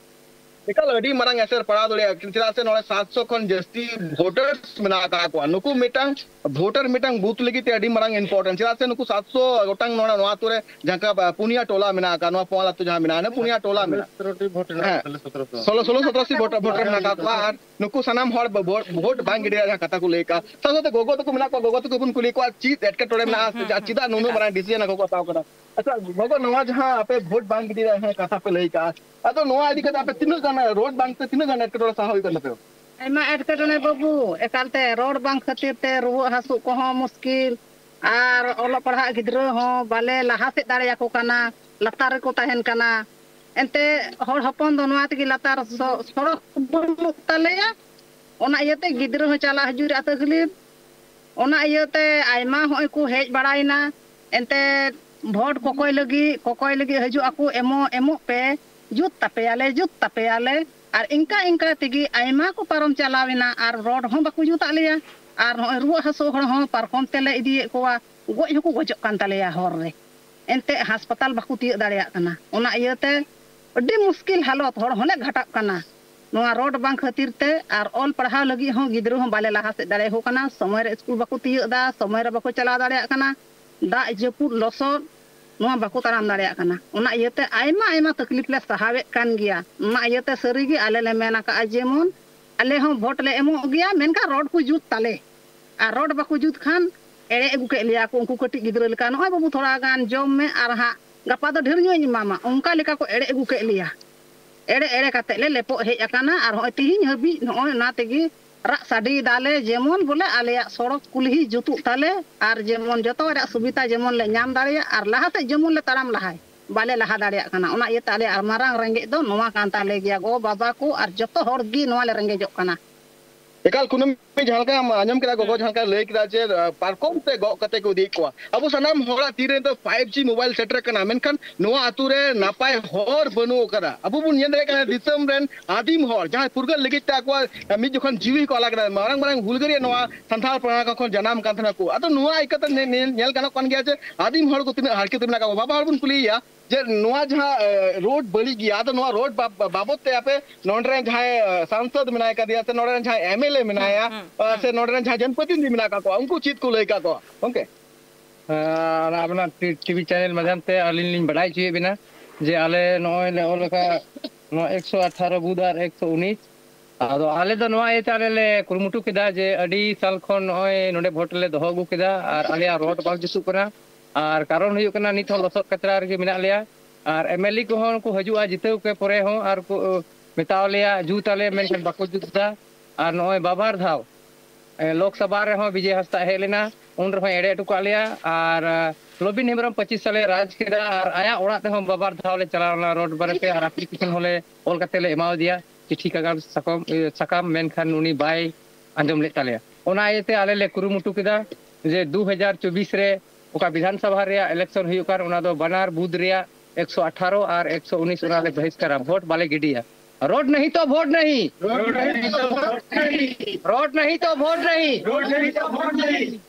ᱮᱠᱟᱞ ᱟᱹᱰᱤ ᱢᱟᱨᱟᱝ ᱮᱥᱮᱨ ᱯᱟᱲᱟᱣ ᱫᱟᱲᱮᱭᱟᱜᱼᱟ, ᱪᱮᱫᱟᱜ ᱥᱮ ᱱᱚᱰᱮ ᱥᱟᱛᱥᱚ ᱠᱷᱚᱱ ᱡᱟᱹᱥᱛᱤ ᱵᱷᱳᱴᱟᱨᱥ ᱢᱮᱱᱟᱜ ᱟᱠᱟᱫ ᱠᱚᱣᱟ᱾ ᱱᱩᱠᱩ ᱢᱤᱫᱴᱟᱝ ᱵᱷᱳᱴᱟᱨ ᱢᱤᱫᱴᱟᱝ ᱵᱩᱛᱷ ᱞᱟᱹᱜᱤᱫ ᱛᱮ ᱟᱹᱰᱤ ᱢᱟᱨᱟᱝ ᱤᱢᱯᱚᱨᱴᱮᱱᱴ, ᱪᱮᱫᱟᱜ ᱥᱮ ᱱᱩᱠᱩ ᱥᱟᱛᱥᱚ ᱜᱚᱴᱟᱝ ᱱᱚᱰᱮ ᱱᱚᱣᱟ ᱟᱛᱳ ᱨᱮ ᱡᱟᱦᱟᱸ ᱠᱟ-, ᱯᱩᱱᱭᱟ ᱴᱚᱞᱟ ᱢᱮᱱᱟᱜ ᱟᱠᱟᱫ, ᱱᱚᱣᱟ ᱯᱳᱣᱟᱞ ᱟᱛᱳ ᱡᱟᱦᱟᱸ ᱢᱮᱱᱟᱜᱼᱟ, ᱤᱱᱟᱹ ᱯᱩᱱᱭᱟ ᱴᱚᱞᱟ ᱢᱮᱱᱟᱜᱼᱟ᱾ ᱥᱚᱛᱨᱚ ᱴᱤ ᱵᱷᱳᱴ ᱦᱮᱱᱟᱜ ᱦᱮᱸ᱾ ᱛᱟᱞᱮ, ᱥᱚᱛᱨᱚ ᱥᱚ᱾ ᱥᱳᱞᱳ, ᱥᱳᱞᱳ ᱥᱚᱛᱨᱚ ᱴᱤ ᱵᱷᱳᱴ, ᱵᱷᱳᱴᱟᱨ ᱢᱮᱱᱟᱜ ᱟᱠᱟᱫ ᱠᱚᱣᱟ᱾ ᱟᱨ ᱱᱩᱠᱩ ᱥᱟᱱᱟᱢ ᱦᱚᱲ ᱵᱷᱳᱴ, ᱵᱷᱳᱴ ᱵᱟᱝ ᱜᱤᱰᱤ ᱨᱮᱭᱟᱜ ᱠᱟᱛᱷᱟ ᱠᱚ ᱞᱟᱹᱭ ᱠᱟᱜᱼᱟ᱾ ᱥᱟᱶ ᱥᱟᱶᱛᱮ ᱜᱚᱜᱚ ᱛᱟᱠᱚ ᱢᱮᱱᱟᱜ ᱠᱚᱣᱟ, ᱜᱚᱜᱚ ᱛᱟᱠᱚ ᱵᱚᱱ ᱠᱩᱞᱤ ᱠᱚᱣᱟ, ᱪᱮᱫ ᱮᱴᱠᱮᱴᱚᱬᱮ ᱢᱮᱱᱟᱜᱼᱟ, ᱥᱮ ᱪᱮᱫᱟᱜ ᱱᱩᱱᱟᱹᱜ ᱢᱟᱨᱟᱝ ᱰᱤᱥᱤᱡᱚᱱ ᱟᱠᱚ ᱠᱚ ᱦᱟᱛᱟᱣ ᱠᱟᱫᱟ? ᱟᱪᱪᱷᱟ, ᱜᱚᱜᱚ, ᱱᱚᱣᱟ ᱡᱟᱦᱟᱸ ᱟᱯᱮ ᱵᱷᱳᱴ ᱵᱟᱝ ᱜᱤᱰᱤ ᱨᱮᱭᱟᱜ ᱠᱟᱛᱷᱟ ᱯᱮ ᱞᱟᱹᱭ ᱠᱟᱜᱼᱟ, ᱟᱫᱚ ᱱᱚᱣᱟ ᱤᱫᱤ ᱠᱟᱛᱮ ᱟᱯᱮ ᱛᱤᱱᱟᱹᱜ ᱜᱟᱱ ᱨᱳᱰ ᱵᱟᱝ ᱛᱮ ᱛᱤᱱᱟᱹᱜ ᱜᱟᱱ ᱮᱴᱠᱮᱴᱚᱬᱮ ᱥᱟᱦᱟᱣ ᱦᱩᱭᱩᱜ ᱠᱟᱱ ᱛᱟᱯᱮᱭᱟ? ᱟᱭᱢᱟ ᱮᱴᱠᱮᱴᱚᱬᱮ ᱵᱟᱹᱵᱩ, ᱮᱠᱟᱞᱛᱮ ᱨᱳᱰ ᱵᱟᱝ ᱠᱷᱟᱹᱛᱤᱨ ᱛᱮ ᱨᱩᱣᱟᱹᱜ ᱦᱟᱹᱥᱩᱜ ᱠᱚᱦᱚᱸ ᱢᱩᱥᱠᱤᱞ, ᱟᱨ ᱚᱞᱚᱜ ᱯᱟᱲᱦᱟᱜ ᱜᱤᱫᱽᱨᱟᱹ ᱦᱚᱸ ᱵᱟᱞᱮ ᱞᱟᱦᱟ ᱥᱮᱫ ᱫᱟᱲᱮᱭᱟᱠᱚ ᱠᱟᱱᱟ, ᱞᱟᱛᱟᱨ ᱨᱮᱠᱚ ᱛᱟᱦᱮᱱ ᱠᱟᱱᱟ᱾ ᱮᱱᱛᱮ ᱦᱚᱲ ᱦᱚᱯᱚᱱ ᱫᱚ ᱱᱚᱣᱟ ᱛᱮᱜᱮ ᱞᱟᱛᱟᱨ ᱥᱚ-, ᱥᱚᱲᱚᱠ ᱵᱟᱹᱱᱩᱜ ᱛᱟᱞᱮᱭᱟ, ᱚᱱᱟ ᱤᱭᱟᱹᱛᱮ ᱜᱤᱫᱽᱨᱟᱹ ᱦᱚᱸ ᱪᱟᱞᱟᱜ ᱦᱤᱡᱩᱜ ᱨᱮ ᱟᱹᱛᱟᱹ ᱠᱷᱟᱹᱞᱤ ᱚᱱᱟ ᱤᱭᱟᱹᱛᱮ ᱟᱭᱢᱟ ᱦᱚᱸᱜᱼᱚᱭ ᱠᱚ ᱦᱮᱡ ᱵᱟᱲᱟᱭᱮᱱᱟ᱾ ᱮᱱᱛᱮ ᱵᱷᱳᱴ ᱠᱚᱠᱚᱭ ᱞᱟᱹᱜᱤᱫ, ᱠᱚᱠᱚᱭ ᱞᱟᱹᱜᱤᱫ ᱦᱤᱡᱩᱜ ᱟᱠᱚ, "ᱮᱢᱚᱜ, ᱮᱢᱚᱜ ᱯᱮ, ᱡᱩᱛ ᱛᱟᱯᱮᱭᱟᱞᱮ, ᱡᱩᱛ ᱛᱟᱯᱮᱭᱟᱞᱮ᱾" ᱟᱨ ᱤᱱᱠᱟ ᱤᱱᱠᱟ ᱛᱮᱜᱮ ᱟᱭᱢᱟ ᱠᱚ ᱯᱟᱨᱚᱢ ᱪᱟᱞᱟᱣ ᱮᱱᱟ, ᱟᱨ ᱨᱳᱰ ᱦᱚᱸ ᱵᱟᱠᱚ ᱡᱩᱛ ᱟᱫ ᱞᱮᱭᱟ᱾ ᱟᱨ ᱱᱚᱜᱼᱚᱭ ᱨᱩᱣᱟᱹᱜ ᱦᱟᱹᱥᱩ ᱦᱚᱲ ᱦᱚᱸ ᱯᱟᱨᱠᱚᱢ ᱛᱮᱞᱮ ᱤᱫᱤᱭᱮᱫ ᱠᱚᱣᱟ, ᱜᱚᱡ ᱦᱚᱸᱠᱚ ᱜᱚᱡᱚᱜ ᱠᱟᱱ ᱛᱟᱞᱮᱭᱟ ᱦᱚᱨ ᱨᱮ᱾ ᱮᱱᱛᱮ ᱦᱟᱥᱯᱟᱛᱟᱞ ᱵᱟᱠᱚ ᱛᱤᱭᱳᱜ ᱫᱟᱲᱮᱭᱟᱜ ᱠᱟᱱᱟ᱾ ᱚᱱᱟ ᱤᱭᱟᱹᱛᱮ ᱟᱹᱰᱤ ᱢᱩᱥᱠᱤᱞ ᱦᱟᱞᱚᱛ, ᱦᱚᱲ ᱦᱚᱸᱞᱮ ᱜᱷᱟᱴᱟᱜ ᱠᱟᱱᱟ᱾ ᱱᱚᱣᱟ ᱨᱳᱰ ᱵᱟᱝ ᱠᱷᱟᱹᱛᱤᱨ ᱛᱮ ᱟᱨ ᱚᱞ ᱯᱟᱲᱦᱟᱣ ᱞᱟᱹᱜᱤᱫ ᱦᱚᱸ ᱜᱤᱫᱽᱨᱟᱹ ᱦᱚᱸ ᱵᱟᱞᱮ ᱞᱟᱦᱟ ᱥᱮᱫ ᱫᱟᱲᱮᱭᱟᱠᱚ ᱠᱟᱱᱟ, ᱥᱚᱢᱚᱭ ᱨᱮ ᱥᱠᱩᱞ ᱵᱟᱠᱚ ᱛᱤᱭᱳᱜ ᱮᱫᱟ, ᱥᱚᱢᱚᱭ ᱨᱮ ᱵᱟᱠᱚ ᱪᱟᱞᱟᱣ ᱫᱟᱲᱮᱭᱟᱜ ᱠᱟᱱᱟ, ᱫᱟᱜ ᱡᱟᱹᱯᱩᱫ ᱞᱚᱥᱚᱫ ᱱᱚᱣᱟ ᱵᱟᱠᱚ ᱛᱟᱲᱟᱢ ᱫᱟᱲᱮᱭᱟᱜ ᱠᱟᱱᱟ᱾ ᱚᱱᱟ ᱤᱭᱟᱹᱛᱮ ᱟᱭᱢᱟ ᱟᱭᱢᱟ ᱛᱟᱠᱞᱤᱯ ᱞᱮ ᱥᱟᱦᱟᱣᱮᱫ ᱠᱟᱱ ᱜᱮᱭᱟ᱾ ᱚᱱᱟ ᱤᱭᱟᱹᱛᱮ ᱥᱟᱹᱨᱤᱜᱮ ᱟᱞᱮ ᱞᱮ ᱢᱮᱱ ᱟᱠᱟᱫᱼᱟ, ᱡᱮᱢᱚᱱ ᱟᱞᱮ ᱦᱚᱸ ᱵᱷᱳᱴ ᱞᱮ ᱮᱢᱚᱜ ᱜᱮᱭᱟ, ᱢᱮᱱᱠᱷᱟᱱ ᱨᱳᱰ ᱠᱚ ᱡᱩᱛ ᱛᱟᱞᱮ᱾ ᱟᱨ ᱨᱳᱰ ᱵᱟᱠᱚ ᱡᱩᱛ ᱠᱷᱟᱱ ᱮᱲᱮ ᱟᱹᱜᱩ ᱠᱮᱫ ᱞᱮᱭᱟ ᱠᱚ ᱩᱱᱠᱩ ᱠᱟᱹᱴᱤᱡ ᱜᱤᱫᱽᱨᱟᱹ ᱞᱮᱠᱟ, "ᱱᱚᱜᱼᱚᱭ ᱵᱟᱹᱵᱩ ᱛᱷᱚᱲᱟ ᱜᱟᱱ ᱡᱚᱢ ᱢᱮ ᱟᱨ ᱦᱟᱸᱜ ᱜᱟᱯᱟ ᱫᱚ ᱰᱷᱮᱨ ᱧᱚᱜ ᱤᱧ ᱮᱢᱟᱢᱟ", ᱚᱱᱠᱟ ᱞᱮᱠᱟ ᱠᱚ ᱮᱲᱮ ᱟᱹᱜᱩ ᱠᱮᱫ ᱞᱮᱭᱟ᱾ ᱮᱲᱮ ᱮᱲᱮ ᱠᱟᱛᱮ ᱞᱮ ᱞᱮᱯᱚᱜ ᱦᱮᱡ ᱟᱠᱟᱱᱟ᱾ ᱟᱨ ᱦᱚᱸᱜᱼᱚᱭ ᱛᱤᱦᱤᱧ ᱦᱟᱹᱵᱤᱡ ᱱᱚᱜᱼᱚᱭ ᱚᱱᱟ ᱛᱮᱜᱮ ᱨᱟᱜ ᱥᱟᱰᱮᱭᱮᱫᱟᱞᱮ, ᱡᱮᱢᱚᱱ ᱵᱚᱞᱮ ᱟᱞᱮᱭᱟᱜ ᱥᱚᱲᱚᱠ ᱠᱩᱞᱦᱤ ᱡᱩᱛᱩᱜ ᱛᱟᱞᱮ, ᱟᱨ ᱡᱮᱢᱚᱱ ᱡᱚᱛᱚ ᱨᱮᱭᱟᱜ ᱥᱩᱵᱤᱫᱷᱟ ᱡᱮᱢᱚᱱ ᱞᱮ ᱧᱟᱢ ᱫᱟᱲᱮᱭᱟᱜ, ᱟᱨ ᱞᱟᱦᱟ ᱥᱮᱫ ᱡᱮᱢᱚᱱ ᱞᱮ ᱛᱟᱲᱟᱢ ᱞᱟᱦᱟᱭ, ᱵᱟᱞᱮ ᱞᱟᱦᱟ ᱫᱟᱲᱮᱭᱟᱜ ᱠᱟᱱᱟ᱾ ᱚᱱᱟ ᱤᱭᱟᱹᱛᱮ ᱟᱞᱮᱭᱟᱜ ᱢᱟᱨᱟᱝ ᱨᱮᱸᱜᱮᱡ ᱫᱚ ᱱᱚᱣᱟ ᱠᱟᱱ ᱛᱟᱞᱮ ᱜᱮᱭᱟ, ᱜᱚ ᱵᱟᱵᱟ ᱠᱚ ᱟᱨ ᱡᱚᱛᱚ ᱦᱚᱲ ᱜᱮ ᱱᱚᱣᱟ ᱞᱮ ᱨᱮᱸᱜᱮᱡᱚᱜ ᱠᱟᱱᱟ᱾ ᱮᱠᱟᱞ ᱠᱩᱱᱟᱹᱢᱤ, ᱡᱟᱦᱟᱸ ᱞᱮᱠᱟᱢ ᱟᱸᱡᱚᱢ ᱠᱮᱫᱟ, ᱜᱚᱜᱚ ᱡᱟᱦᱟᱸ ᱞᱮᱠᱟᱭ ᱞᱟᱹᱭ ᱠᱮᱫᱟ ᱡᱮ, ᱟᱸ, ᱯᱟᱨᱠᱚᱢ ᱛᱮ ᱜᱚᱜ ᱠᱟᱛᱮ ᱠᱚ ᱤᱫᱤᱭᱮᱫ ᱠᱚᱣᱟ᱾ ᱟᱵᱚ ᱥᱟᱱᱟᱢ ᱦᱚᱲᱟᱜ ᱛᱤ ᱨᱮ ᱫᱚ five G mobile ᱥᱮᱴᱮᱨ ᱠᱟᱱᱟ, ᱢᱮᱱᱠᱷᱟᱱ ᱱᱚᱣᱟ ᱟᱛᱩ ᱨᱮ ᱱᱟᱯᱟᱭ ᱦᱚᱨ ᱵᱟᱹᱱᱩᱜ ᱟᱠᱟᱫᱟ᱾ ᱟᱵᱚ ᱵᱚᱱ ᱧᱮᱞ ᱫᱟᱲᱮᱭᱟᱜ ᱠᱟᱱᱟ, ᱫᱤᱥᱚᱢ ᱨᱮᱱ ᱟᱹᱫᱤᱢ ᱦᱚᱲ ᱡᱟᱦᱟᱸᱭ ᱯᱷᱩᱨᱜᱟᱹᱞ ᱞᱟᱹᱜᱤᱫ ᱛᱮ ᱟᱠᱚᱣᱟᱜ ᱢᱤᱫ ᱡᱚᱠᱷᱚᱱ ᱡᱤᱣᱤ ᱠᱚ ᱟᱞᱟ ᱠᱮᱫᱟ, ᱢᱟᱨᱟᱝ ᱢᱟᱨᱟᱝ ᱦᱩᱞᱜᱟᱹᱨᱤᱭᱟᱹ ᱱᱚᱣᱟ ᱥᱟᱱᱛᱟᱲ ᱯᱟᱲᱟ ᱠᱷᱚᱱ ᱡᱟᱱᱟᱢ ᱠᱟᱱ ᱛᱟᱦᱮᱱᱟ ᱠᱚ᱾ ᱟᱫᱚ ᱱᱚᱣᱟ ᱤᱠᱟᱹᱛᱮ ᱧᱮ-, ᱧᱮ-, ᱧᱮᱞ ᱜᱟᱱᱚᱜ ᱠᱟᱱ ᱜᱮᱭᱟ ᱡᱮ ᱟᱹᱫᱤᱢ ᱦᱚᱲ ᱠᱚ ᱛᱤᱱᱟᱹᱜ ᱦᱟᱨᱠᱮᱛ ᱨᱮ ᱢᱮᱱᱟᱜ ᱠᱟᱜ ᱠᱚᱣᱟ᱾ ᱵᱟᱵᱟ ᱦᱚᱲ ᱵᱚᱱ ᱠᱩᱞᱤᱭᱮᱭᱟ, ᱡᱮ ᱱᱚᱣᱟ ᱡᱟᱦᱟᱸ, ᱮ, ᱨᱳᱰ ᱵᱟᱹᱲᱤᱡ ᱜᱮᱭᱟ, ᱟᱫᱚ ᱱᱚᱣᱟ ᱨᱳᱰ ᱵᱟ-, ᱵᱟ-, ᱵᱟᱵᱚᱫ ᱛᱮ ᱟᱯᱮ ᱱᱚᱰᱮ ᱨᱮᱱ ᱡᱟᱦᱟᱸᱭ, ᱮ, ᱥᱟᱝᱥᱚᱫ ᱢᱮᱱᱟᱭ ᱠᱟᱫᱮᱭᱟ, ᱥᱮ ᱱᱚᱰᱮ ᱨᱮᱱ ᱡᱟᱦᱟᱸᱭ MLA ᱢᱮᱱᱟᱭᱟ, ᱮ, ᱥᱮ ᱱᱚᱰᱮ ᱨᱮᱱ ᱡᱟᱦᱟᱸᱭ ᱡᱚᱱᱯᱨᱚᱛᱤᱱᱤᱫᱷᱤ ᱢᱮᱱᱟᱜ ᱠᱟᱜ ᱠᱚᱣᱟ, ᱩᱱᱠᱩ ᱪᱮᱫ ᱠᱚ ᱞᱟᱹᱭ ᱠᱟᱜ ᱠᱚᱣᱟ ᱜᱚᱝᱠᱮ? ᱮ, ᱚᱱᱟ ᱟᱵᱮᱱᱟᱜ ᱴᱤ-, ᱴᱤᱵᱷᱤ ᱪᱮᱱᱮᱞ ᱢᱟᱫᱽᱫᱷᱚᱢ ᱛᱮ ᱟᱹᱞᱤᱧ ᱞᱤᱧ ᱵᱟᱰᱟᱭ ᱦᱚᱪᱚᱭᱮᱫ ᱵᱮᱱᱟ ᱡᱮ ᱟᱞᱮ ᱱᱚᱜᱼᱚᱭ ᱞᱮ ᱚᱞ ᱟᱠᱟᱫ ᱱᱚᱣᱟ ᱮᱠᱥᱚ ᱟᱴᱷᱟᱨᱚ ᱵᱩᱛᱷ ᱟᱨ ᱮᱠᱥᱚ ᱩᱱᱤᱥ, ᱟᱫᱚ ᱟᱞᱮ ᱫᱚ ᱱᱚᱣᱟ ᱤᱭᱟᱹᱛᱮ ᱟᱞᱮ ᱞᱮ ᱠᱩᱨᱩᱢᱩᱴᱩ ᱠᱮᱫᱟ ᱡᱮ ᱟᱹᱰᱤ ᱥᱟᱞ ᱠᱷᱚᱱ ᱱᱚᱜᱼᱚᱭ ᱱᱚᱰᱮ ᱵᱷᱳᱴ ᱞᱮ ᱫᱚᱦᱚ ᱟᱹᱜᱩ ᱠᱮᱫᱟ ᱟᱨ ᱟᱞᱮᱭᱟᱜ ᱨᱳᱰ ᱵᱟᱝ ᱡᱩᱛᱩᱜ ᱠᱟᱱᱟ᱾ ᱟᱨ ᱠᱟᱨᱚᱱ ᱦᱩᱭᱩᱜ ᱠᱟᱱᱟ, ᱱᱤᱛ ᱦᱚᱸ ᱞᱚᱥᱚᱫ ᱠᱟᱪᱨᱟ ᱨᱮᱜᱮ ᱢᱮᱱᱟᱜ ᱞᱮᱭᱟ᱾ ᱟᱨ MLA ᱠᱚᱦᱚᱸ ᱠᱚ ᱦᱤᱡᱩᱜᱼᱟ ᱡᱤᱛᱟᱹᱣ ᱠᱚ ᱯᱚᱨᱮ ᱦᱚᱸ, ᱟᱨ ᱠᱚ ᱢᱮᱛᱟᱣ ᱞᱮᱭᱟ ᱡᱩᱛ ᱟᱞᱮ, ᱢᱮᱱᱠᱷᱟᱱ ᱵᱟᱠᱚ ᱡᱩᱛ ᱮᱫᱟ᱾ ᱟᱨ ᱱᱚᱜᱼᱚᱭ ᱵᱟᱵᱟᱨ ᱫᱷᱟᱣ, ᱮ, ᱞᱳᱠᱥᱚᱵᱷᱟ ᱨᱮᱦᱚᱸ ᱵᱤᱡᱚᱭ ᱦᱟᱸᱥᱫᱟ ᱦᱮᱡ ᱞᱮᱱᱟ, ᱩᱱ ᱨᱮᱦᱚᱸ ᱮᱲᱮ ᱦᱚᱴᱚ ᱠᱟᱜ ᱞᱮᱭᱟ᱾ ᱟᱨ, ᱮ, ᱞᱚᱵᱤᱱ ᱦᱮᱢᱵᱨᱚᱢ ᱯᱚᱸᱪᱤᱥ ᱥᱟᱞᱮ ᱨᱟᱡᱽ ᱠᱮᱫᱟ ᱟᱨ ᱟᱭᱟᱜ ᱚᱲᱟᱜ ᱛᱮᱦᱚᱸ ᱵᱟᱵᱟᱨ ᱫᱷᱟᱣ ᱞᱮ ᱪᱟᱞᱟᱣ ᱞᱮᱱᱟ ᱨᱳᱰ ᱵᱟᱨᱮᱛᱮ, ᱟᱨ ᱟᱯᱞᱤᱠᱮᱥᱚᱱ ᱦᱚᱸᱞᱮ ᱚᱞ ᱠᱟᱛᱮ ᱞᱮ ᱮᱢᱟᱣ ᱫᱮᱭᱟ, ᱪᱤᱴᱷᱤ ᱠᱟᱜᱚᱡᱽ ᱥᱟᱠᱟᱢ, ᱮ, ᱥᱟᱠᱟᱢ, ᱢᱮᱱᱠᱷᱟᱱ ᱩᱱᱤ ᱵᱟᱭ ᱟᱸᱡᱚᱢ ᱞᱮᱫ ᱛᱟᱞᱮᱭᱟ᱾ ᱚᱱᱟ ᱤᱭᱟᱹᱛᱮ ᱟᱞᱮ ᱞᱮ ᱠᱩᱨᱩᱢᱩᱴᱩ ᱠᱮᱫᱟ ᱡᱮ ᱫᱩ ᱦᱟᱡᱟᱨ ᱪᱚᱵᱵᱤᱥ ᱨᱮ ᱚᱠᱟ ᱵᱤᱫᱷᱟᱱ ᱥᱚᱵᱷᱟ ᱨᱮᱭᱟᱜ election ᱦᱩᱭᱩᱜ ᱠᱟᱱ, ᱚᱱᱟ ᱫᱚ ᱵᱟᱱᱟᱨ booth ᱨᱮᱭᱟᱜ ᱮᱠᱥᱚ ᱟᱴᱷᱟᱨᱚ ᱟᱨ ᱮᱠᱥᱚ ᱩᱱᱤᱥ ᱚᱱᱟ ᱞᱮ ᱵᱚᱦᱤᱥᱠᱟᱨᱟ, vote ᱵᱟᱞᱮ ᱜᱤᱰᱤᱭᱟ᱾ रोड नहीं तो वोट नहीं। रोड नहीं तो वोट नहीं। रोड नहीं तो वोट नहीं। रोड नहीं तो वोट नहीं।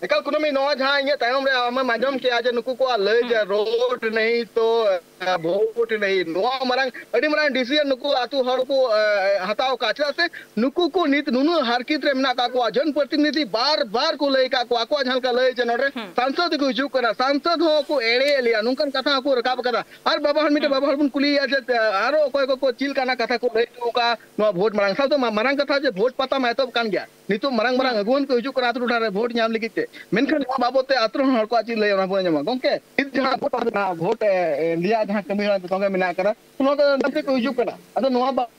ᱮᱠᱟᱞ ᱠᱩᱱᱟᱹᱢᱤ, ᱱᱚᱣᱟ ᱡᱟᱦᱟᱸ ᱤᱧᱟᱹᱜ ᱛᱟᱭᱚᱢ ᱨᱮ ᱟᱢᱮᱢ ᱟᱸᱡᱚᱢ ᱠᱮᱜᱼᱟ ᱡᱮ ᱱᱩᱠᱩ ᱠᱚᱣᱟᱜ ᱞᱟᱹᱭ ᱡᱮ ᱦᱩᱸ᱾ रोड नहीं तो, ᱟ, वोट नहीं, ᱱᱚᱣᱟ ᱢᱟᱨᱟᱝ, ᱟᱹᱰᱤ ᱢᱟᱨᱟᱝ decision ᱱᱩᱠᱩ ᱟᱹᱛᱩ ᱦᱚᱲ ᱠᱚ, ᱟ, ᱦᱟᱛᱟᱣ ᱟᱠᱟᱫ᱾ ᱪᱮᱫᱟᱜ ᱥᱮ ᱱᱩᱠᱩ ᱠᱚ ᱱᱤᱛ ᱱᱩᱱᱟᱹᱜ ᱦᱟᱨᱠᱮᱛ ᱨᱮ ᱢᱮᱱᱟᱜ ᱟᱠᱟᱫ ᱠᱚᱣᱟ, ᱡᱚᱱ ᱯᱨᱚᱛᱤᱱᱤᱫᱷᱤ ᱵᱟᱨ ᱵᱟᱨ ᱠᱚ ᱞᱟᱹᱭ ᱟᱠᱟᱫ ᱠᱚᱣᱟ, ᱟᱠᱚᱣᱟᱜ ᱡᱟᱦᱟᱸ ᱞᱮᱠᱟ ᱞᱟᱹᱭ ᱡᱮ ᱱᱚᱰᱮ ᱦᱩᱸ᱾ ᱥᱟᱝᱥᱚᱫ ᱠᱚ ᱦᱤᱡᱩᱜ ᱠᱟᱱᱟ, ᱥᱟᱝᱥᱚᱫ ᱦᱚᱸ ᱠᱚ ᱮᱲᱮᱭᱮᱫ ᱞᱮᱭᱟ, ᱱᱚᱝᱠᱟᱱ ᱠᱟᱛᱷᱟ ᱦᱚᱸᱠᱚ ᱨᱟᱠᱟᱵ ᱟᱠᱟᱫᱟ᱾ ᱟᱨ ᱵᱟᱵᱟ ᱦᱚᱲ, ᱢᱤᱫᱴᱮᱱ ᱦᱩᱸ᱾ ᱵᱟᱵᱟ ᱦᱚᱲ ᱵᱚᱱ ᱠᱩᱞᱤᱭᱮᱭᱟ ᱡᱮ, ᱟ, ᱟᱨᱚ ᱚᱠᱚᱭ ᱠᱚᱠᱚ ᱪᱮᱫ ᱞᱮᱠᱟᱱᱟᱜ ᱠᱟᱛᱷᱟ ᱠᱚ ᱞᱟᱹᱭ ᱦᱚᱴᱚ ᱟᱠᱟᱫᱼᱟ ᱱᱚᱣᱟ vote ᱢᱟᱲᱟᱝ ᱥᱟᱶᱛᱮ? ᱢᱟ-, ᱢᱟᱨᱟᱝ ᱠᱟᱛᱷᱟ ᱡᱮ vote ᱯᱟᱛᱟ ᱢᱟ ᱮᱛᱚᱦᱚᱵ ᱠᱟᱱ ᱜᱮᱭᱟ, ᱱᱤᱛᱚᱜ ᱢᱟᱨᱟᱝ ᱢᱟᱨᱟᱝ ᱦᱩᱸ᱾ ᱟᱹᱜᱩᱣᱟᱹᱱ ᱠᱚ ᱦᱤᱡᱩᱜ ᱠᱟᱱᱟ ᱟᱹᱛᱩ ᱴᱚᱴᱷᱟ ᱨᱮ vote ᱧᱟᱢ ᱞᱟᱹᱜᱤᱫ ᱛᱮ, ᱢᱮᱱᱠᱷᱟᱱ ᱱᱚᱣᱟ ᱵᱟᱵᱚᱫ ᱛᱮ ᱟᱹᱛᱩ ᱨᱮᱱ ᱦᱚᱲ ᱠᱚᱣᱟᱜ ᱪᱮᱫ ᱞᱟᱹᱭ, ᱚᱱᱟ ᱵᱚᱱ ᱟᱸᱡᱚᱢᱟ᱾ ᱜᱚᱢᱠᱮ, ᱱᱤᱛ ᱡᱟᱦᱟᱸ vote ᱯᱟᱛᱟ, vote, ᱮ, ᱮ, ᱨᱮᱭᱟᱜ ᱡᱟᱦᱟᱸ ᱠᱟᱹᱢᱤ ᱦᱚᱨᱟ ᱛᱚᱸᱜᱮ ᱢᱮᱱᱟᱜ ᱟᱠᱟᱫᱟ, ᱱᱚᱣᱟ ᱫᱚ ᱱᱚᱛᱮ ᱠᱚ ᱦᱤᱡᱩᱜ ᱠᱟᱱᱟ, ᱟᱫᱚ ᱱᱚᱣᱟ ᱵᱟ-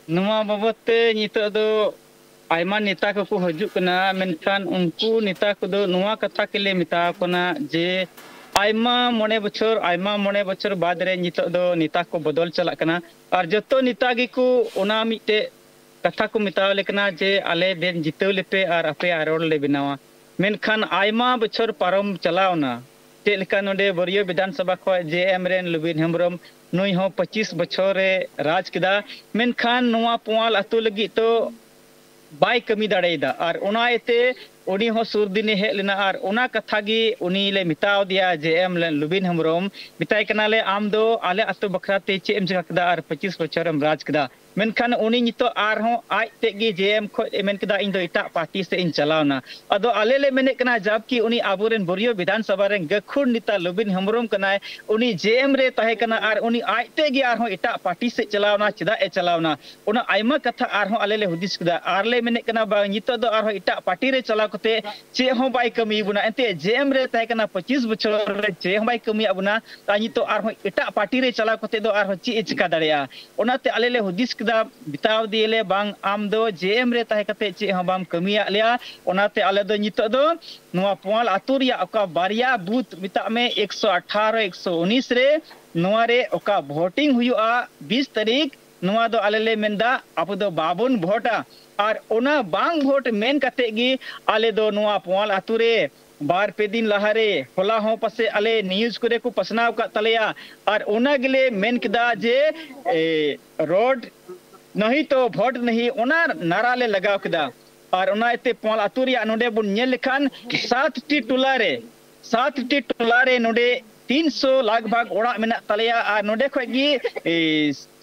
ᱱᱚᱣᱟ ᱵᱟᱵᱚᱫ ᱛᱮ ᱱᱤᱛᱚᱜ ᱫᱚ ᱟᱭᱢᱟ ᱱᱮᱛᱟ ᱠᱚᱠᱚ ᱦᱤᱡᱩᱜ ᱠᱟᱱᱟ, ᱢᱮᱱᱠᱷᱟᱱ ᱩᱱᱠᱩ ᱱᱮᱛᱟ ᱠᱚᱫᱚ ᱱᱚᱣᱟ ᱠᱟᱛᱷᱟ ᱜᱮᱞᱮ ᱢᱮᱛᱟ ᱠᱚ ᱠᱟᱱᱟ ᱡᱮ ᱟᱭᱢᱟ ᱢᱚᱬᱮ ᱵᱚᱪᱷᱚᱨ, ᱟᱭᱢᱟ ᱢᱚᱬᱮ ᱵᱚᱪᱷᱚᱨ ᱵᱟᱫᱽ ᱨᱮ ᱱᱤᱛᱚᱜ ᱫᱚ ᱱᱮᱛᱟ ᱠᱚ ᱵᱚᱫᱚᱞ ᱪᱟᱞᱟᱜ ᱠᱟᱱᱟ᱾ ᱟᱨ ᱡᱚᱛᱚ ᱱᱮᱛᱟ ᱜᱮᱠᱚ ᱚᱱᱟ ᱢᱤᱫᱴᱮᱡ ᱠᱟᱛᱷᱟ ᱠᱚ ᱢᱮᱛᱟᱣ ᱞᱮ ᱠᱟᱱᱟ ᱡᱮ ᱟᱞᱮ ᱵᱮᱱ ᱡᱤᱛᱟᱹᱣ ᱞᱮᱯᱮ ᱟᱨ ᱟᱯᱮᱭᱟᱜ ᱨᱚᱲ ᱞᱮ ᱵᱮᱱᱟᱣᱟ᱾ ᱢᱮᱱᱠᱷᱟᱱ ᱟᱭᱢᱟ ᱵᱚᱪᱷᱚᱨ ᱯᱟᱨᱚᱢ ᱪᱟᱞᱟᱣ ᱮᱱᱟ᱾ ᱪᱮᱫ ᱞᱮᱠᱟ ᱱᱚᱰᱮ ᱵᱟᱹᱨᱭᱟᱹ ᱵᱤᱫᱷᱟᱱ ᱥᱚᱵᱷᱟ ᱠᱷᱚᱱ ᱡᱮ ᱮᱢ ᱨᱮᱱ ᱞᱩᱵᱤᱱ ᱦᱮᱢᱵᱨᱚᱢ, ᱱᱩᱭ ᱦᱚᱸ ᱯᱚᱸᱪᱤᱥ ᱵᱚᱪᱷᱚᱨ ᱮ ᱨᱟᱡᱽ ᱠᱮᱫᱟ, ᱢᱮᱱᱠᱷᱟᱱ ᱱᱚᱣᱟ ᱯᱳᱣᱟᱞ ᱟᱹᱛᱩ ᱞᱟᱹᱜᱤᱫ ᱛᱚ ᱵᱟᱭ ᱠᱟᱹᱢᱤ ᱫᱟᱲᱮᱭᱟᱫᱟ᱾ ᱟᱨ ᱚᱱᱟ ᱤᱭᱟᱹᱛᱮ ᱩᱱᱤ ᱦᱚᱸ ᱥᱩᱨ ᱫᱤᱱᱮ ᱦᱮᱡ ᱞᱮᱱᱟ ᱟᱨ ᱚᱱᱟ ᱠᱟᱛᱷᱟ ᱜᱮ ᱩᱱᱤ ᱞᱮ ᱢᱮᱛᱟᱣ ᱫᱮᱭᱟ ᱡᱮ ᱮᱢ ᱞᱩᱵᱤᱱ ᱦᱮᱢᱵᱨᱚᱢ, ᱢᱮᱛᱟᱭ ᱠᱟᱱᱟᱞᱮ, "ᱟᱢ ᱫᱚ ᱟᱞᱮ ᱟᱹᱛᱩ ᱵᱟᱠᱷᱨᱟ ᱛᱮ ᱪᱮᱫ ᱮᱢ ᱪᱤᱠᱟ ᱠᱮᱫᱟ ᱟᱨ ᱯᱚᱸᱪᱤᱥ ᱵᱚᱪᱷᱚᱨ ᱮᱢ ᱨᱟᱡᱽ ᱠᱮᱫᱟ?" ᱢᱮᱱᱠᱷᱟᱱ ᱩᱱᱤ ᱱᱤᱛᱚᱜ ᱟᱨᱦᱚᱸ ᱟᱡ ᱛᱮᱫ ᱜᱮ ᱡᱮ ᱮᱢ ᱠᱷᱚᱱ ᱮ ᱢᱮᱱ ᱠᱮᱫᱟ, "ᱤᱧ ᱫᱚ ᱮᱴᱟᱜ ᱯᱟᱨᱴᱤ ᱥᱮᱫ ᱤᱧ ᱪᱟᱞᱟᱣᱱᱟ᱾" ᱟᱫᱚ ᱟᱞᱮ ᱞᱮ ᱢᱮᱱᱮᱫ ᱠᱟᱱᱟ, ᱡᱟᱵᱠᱤ ᱩᱱᱤ ᱟᱵᱚᱨᱮᱱ ᱵᱟᱹᱨᱭᱟᱹ ᱵᱤᱫᱷᱟᱱ ᱥᱚᱵᱷᱟ ᱨᱮᱱ ᱜᱟᱹᱠᱷᱩᱲ ᱱᱮᱛᱟ ᱞᱩᱵᱤᱱ ᱦᱮᱢᱵᱨᱚᱢ ᱠᱟᱱᱟᱭ, ᱩᱱᱤ ᱡᱮ ᱮᱢ ᱨᱮ ᱛᱟᱦᱮᱸ ᱠᱟᱱᱟ ᱟᱨ ᱩᱱᱤ ᱟᱡ ᱛᱮᱫ ᱜᱮ ᱟᱨᱦᱚᱸ ᱮᱴᱟᱜ ᱯᱟᱨᱴᱤ ᱥᱮᱫ ᱪᱟᱞᱟᱣᱱᱟ, ᱪᱮᱫᱟᱜ ᱮ ᱪᱟᱞᱟᱣᱱᱟ? ᱚᱱᱟ ᱟᱭᱢᱟ ᱠᱟᱛᱷᱟ ᱟᱨᱦᱚᱸ ᱟᱞᱮ ᱞᱮ ᱦᱩᱫᱤᱥ ᱠᱮᱫᱟ᱾ ᱟᱨ ᱞᱮ ᱢᱮᱱᱮᱫ ᱠᱟᱱᱟ, ᱵᱟᱝ, ᱱᱤᱛᱚᱜ ᱫᱚ ᱟᱨᱦᱚᱸ ᱮᱴᱟᱜ ᱯᱟᱨᱴᱤ ᱨᱮ ᱪᱟᱞᱟᱣ ᱠᱟᱛᱮ ᱪᱮᱫ ᱦᱚᱸ ᱵᱟᱭ ᱠᱟᱹᱢᱤ ᱵᱚᱱᱟ᱾ ᱮᱱᱛᱮᱫ ᱡᱮ ᱮᱢ ᱨᱮ ᱛᱟᱦᱮᱸ ᱠᱟᱱᱟ ᱯᱚᱸᱪᱤᱥ ᱵᱚᱪᱷᱚᱨ ᱨᱮ, ᱪᱮᱫ ᱦᱚᱸ ᱵᱟᱭ ᱠᱟᱹᱢᱤᱭᱟᱜ ᱵᱚᱱᱟ᱾ ᱟᱨ ᱱᱤᱛᱚᱜ ᱟᱨᱦᱚᱸ ᱮᱴᱟᱜ ᱯᱟᱨᱴᱤ ᱨᱮ ᱪᱟᱞᱟᱣ ᱠᱟᱛᱮ ᱫᱚ ᱟᱨᱦᱚᱸ ᱪᱮᱫ ᱮ ᱪᱤᱠᱟ ᱫᱟᱲᱮᱭᱟᱜᱼᱟ? ᱚᱱᱟᱛᱮ ᱟᱞᱮ ᱞᱮ ᱦᱩᱫᱤᱥ ᱠᱮᱫᱟ, ᱢᱮᱛᱟᱣ ᱫᱮᱭᱟᱞᱮ, "ᱵᱟᱝ, ᱟᱢ ᱫᱚ ᱡᱮ ᱮᱢ ᱨᱮ ᱛᱟᱦᱮᱸ ᱠᱟᱛᱮ ᱪᱮᱫ ᱦᱚᱸ ᱵᱟᱢ ᱠᱟᱹᱢᱤᱭᱟᱜ ᱞᱮᱭᱟ᱾" ᱚᱱᱟᱛᱮ ᱟᱞᱮ ᱫᱚ ᱱᱤᱛᱚᱜ ᱫᱚ ᱱᱚᱣᱟ ᱯᱳᱣᱟᱞ ᱟᱹᱛᱩ ᱨᱮᱭᱟᱜ ᱚᱠᱟ ᱵᱟᱨᱭᱟ ᱵᱩᱛᱷ, ᱢᱮᱛᱟᱜ ᱢᱮ ᱮᱠᱥᱚ ᱟᱴᱷᱟᱨᱚ, ᱮᱠᱥᱚ ᱩᱱᱤᱥ ᱨᱮ, ᱱᱚᱣᱟ ᱨᱮ ᱚᱠᱟ voting ᱦᱩᱭᱩᱜᱼᱟ ᱵᱤᱥ ᱛᱟᱹᱨᱤᱠᱷ, ᱱᱚᱣᱟ ᱫᱚ ᱟᱞᱮ ᱞᱮ ᱢᱮᱱᱫᱟ, ᱟᱵᱚ ᱫᱚ ᱵᱟᱵᱚᱱ ᱵᱷᱳᱴᱟ᱾ ᱟᱨ ᱚᱱᱟ ᱵᱟᱝ ᱵᱷᱳᱴ ᱢᱮᱱ ᱠᱟᱛᱮ ᱜᱮ ᱟᱞᱮ ᱫᱚ ᱱᱚᱣᱟ ᱯᱳᱣᱟᱞ ᱟᱛᱳ ᱨᱮ ᱵᱟᱨ ᱯᱮ ᱫᱤᱱ ᱞᱟᱦᱟᱨᱮ, ᱦᱚᱞᱟ ᱦᱚᱸ ᱯᱟᱥᱮᱡ ᱟᱞᱮ ᱱᱤᱭᱩᱡᱽ ᱠᱚᱨᱮ ᱠᱚ ᱯᱟᱥᱱᱟᱣ ᱟᱠᱟᱫ ᱛᱟᱞᱮᱭᱟ, ᱟᱨ ᱚᱱᱟ ᱜᱮᱞᱮ ᱢᱮᱱ ᱠᱮᱫᱟ ᱡᱮ, ᱮ, ᱨᱳᱰ ᱱᱟᱦᱤ ᱛᱚ ᱵᱷᱳᱴ ᱱᱟᱦᱤ, ᱚᱱᱟ ᱱᱟᱨᱟ ᱞᱮ ᱞᱟᱜᱟᱣ ᱠᱮᱫᱟ᱾ ᱟᱨ ᱚᱱᱟ ᱤᱭᱟᱹᱛᱮ ᱯᱳᱣᱟᱞ ᱟᱛᱳ ᱨᱮᱭᱟᱜ ᱱᱚᱰᱮ ᱵᱚᱱ ᱧᱮᱞ ᱞᱮᱠᱷᱟᱱ, ᱥᱟᱛ ᱴᱤ ᱴᱚᱞᱟ ᱨᱮ, ᱥᱟᱛ ᱴᱤ ᱴᱚᱞᱟ ᱨᱮ ᱱᱚᱰᱮ ᱛᱤᱱ ᱥᱚ ᱞᱟᱜᱽ ᱵᱷᱟᱜᱽ ᱚᱲᱟᱜ ᱢᱮᱱᱟᱜ ᱛᱟᱞᱮᱭᱟ, ᱟᱨ ᱱᱚᱰᱮ ᱠᱷᱚᱡ ᱜᱮ, ᱮ,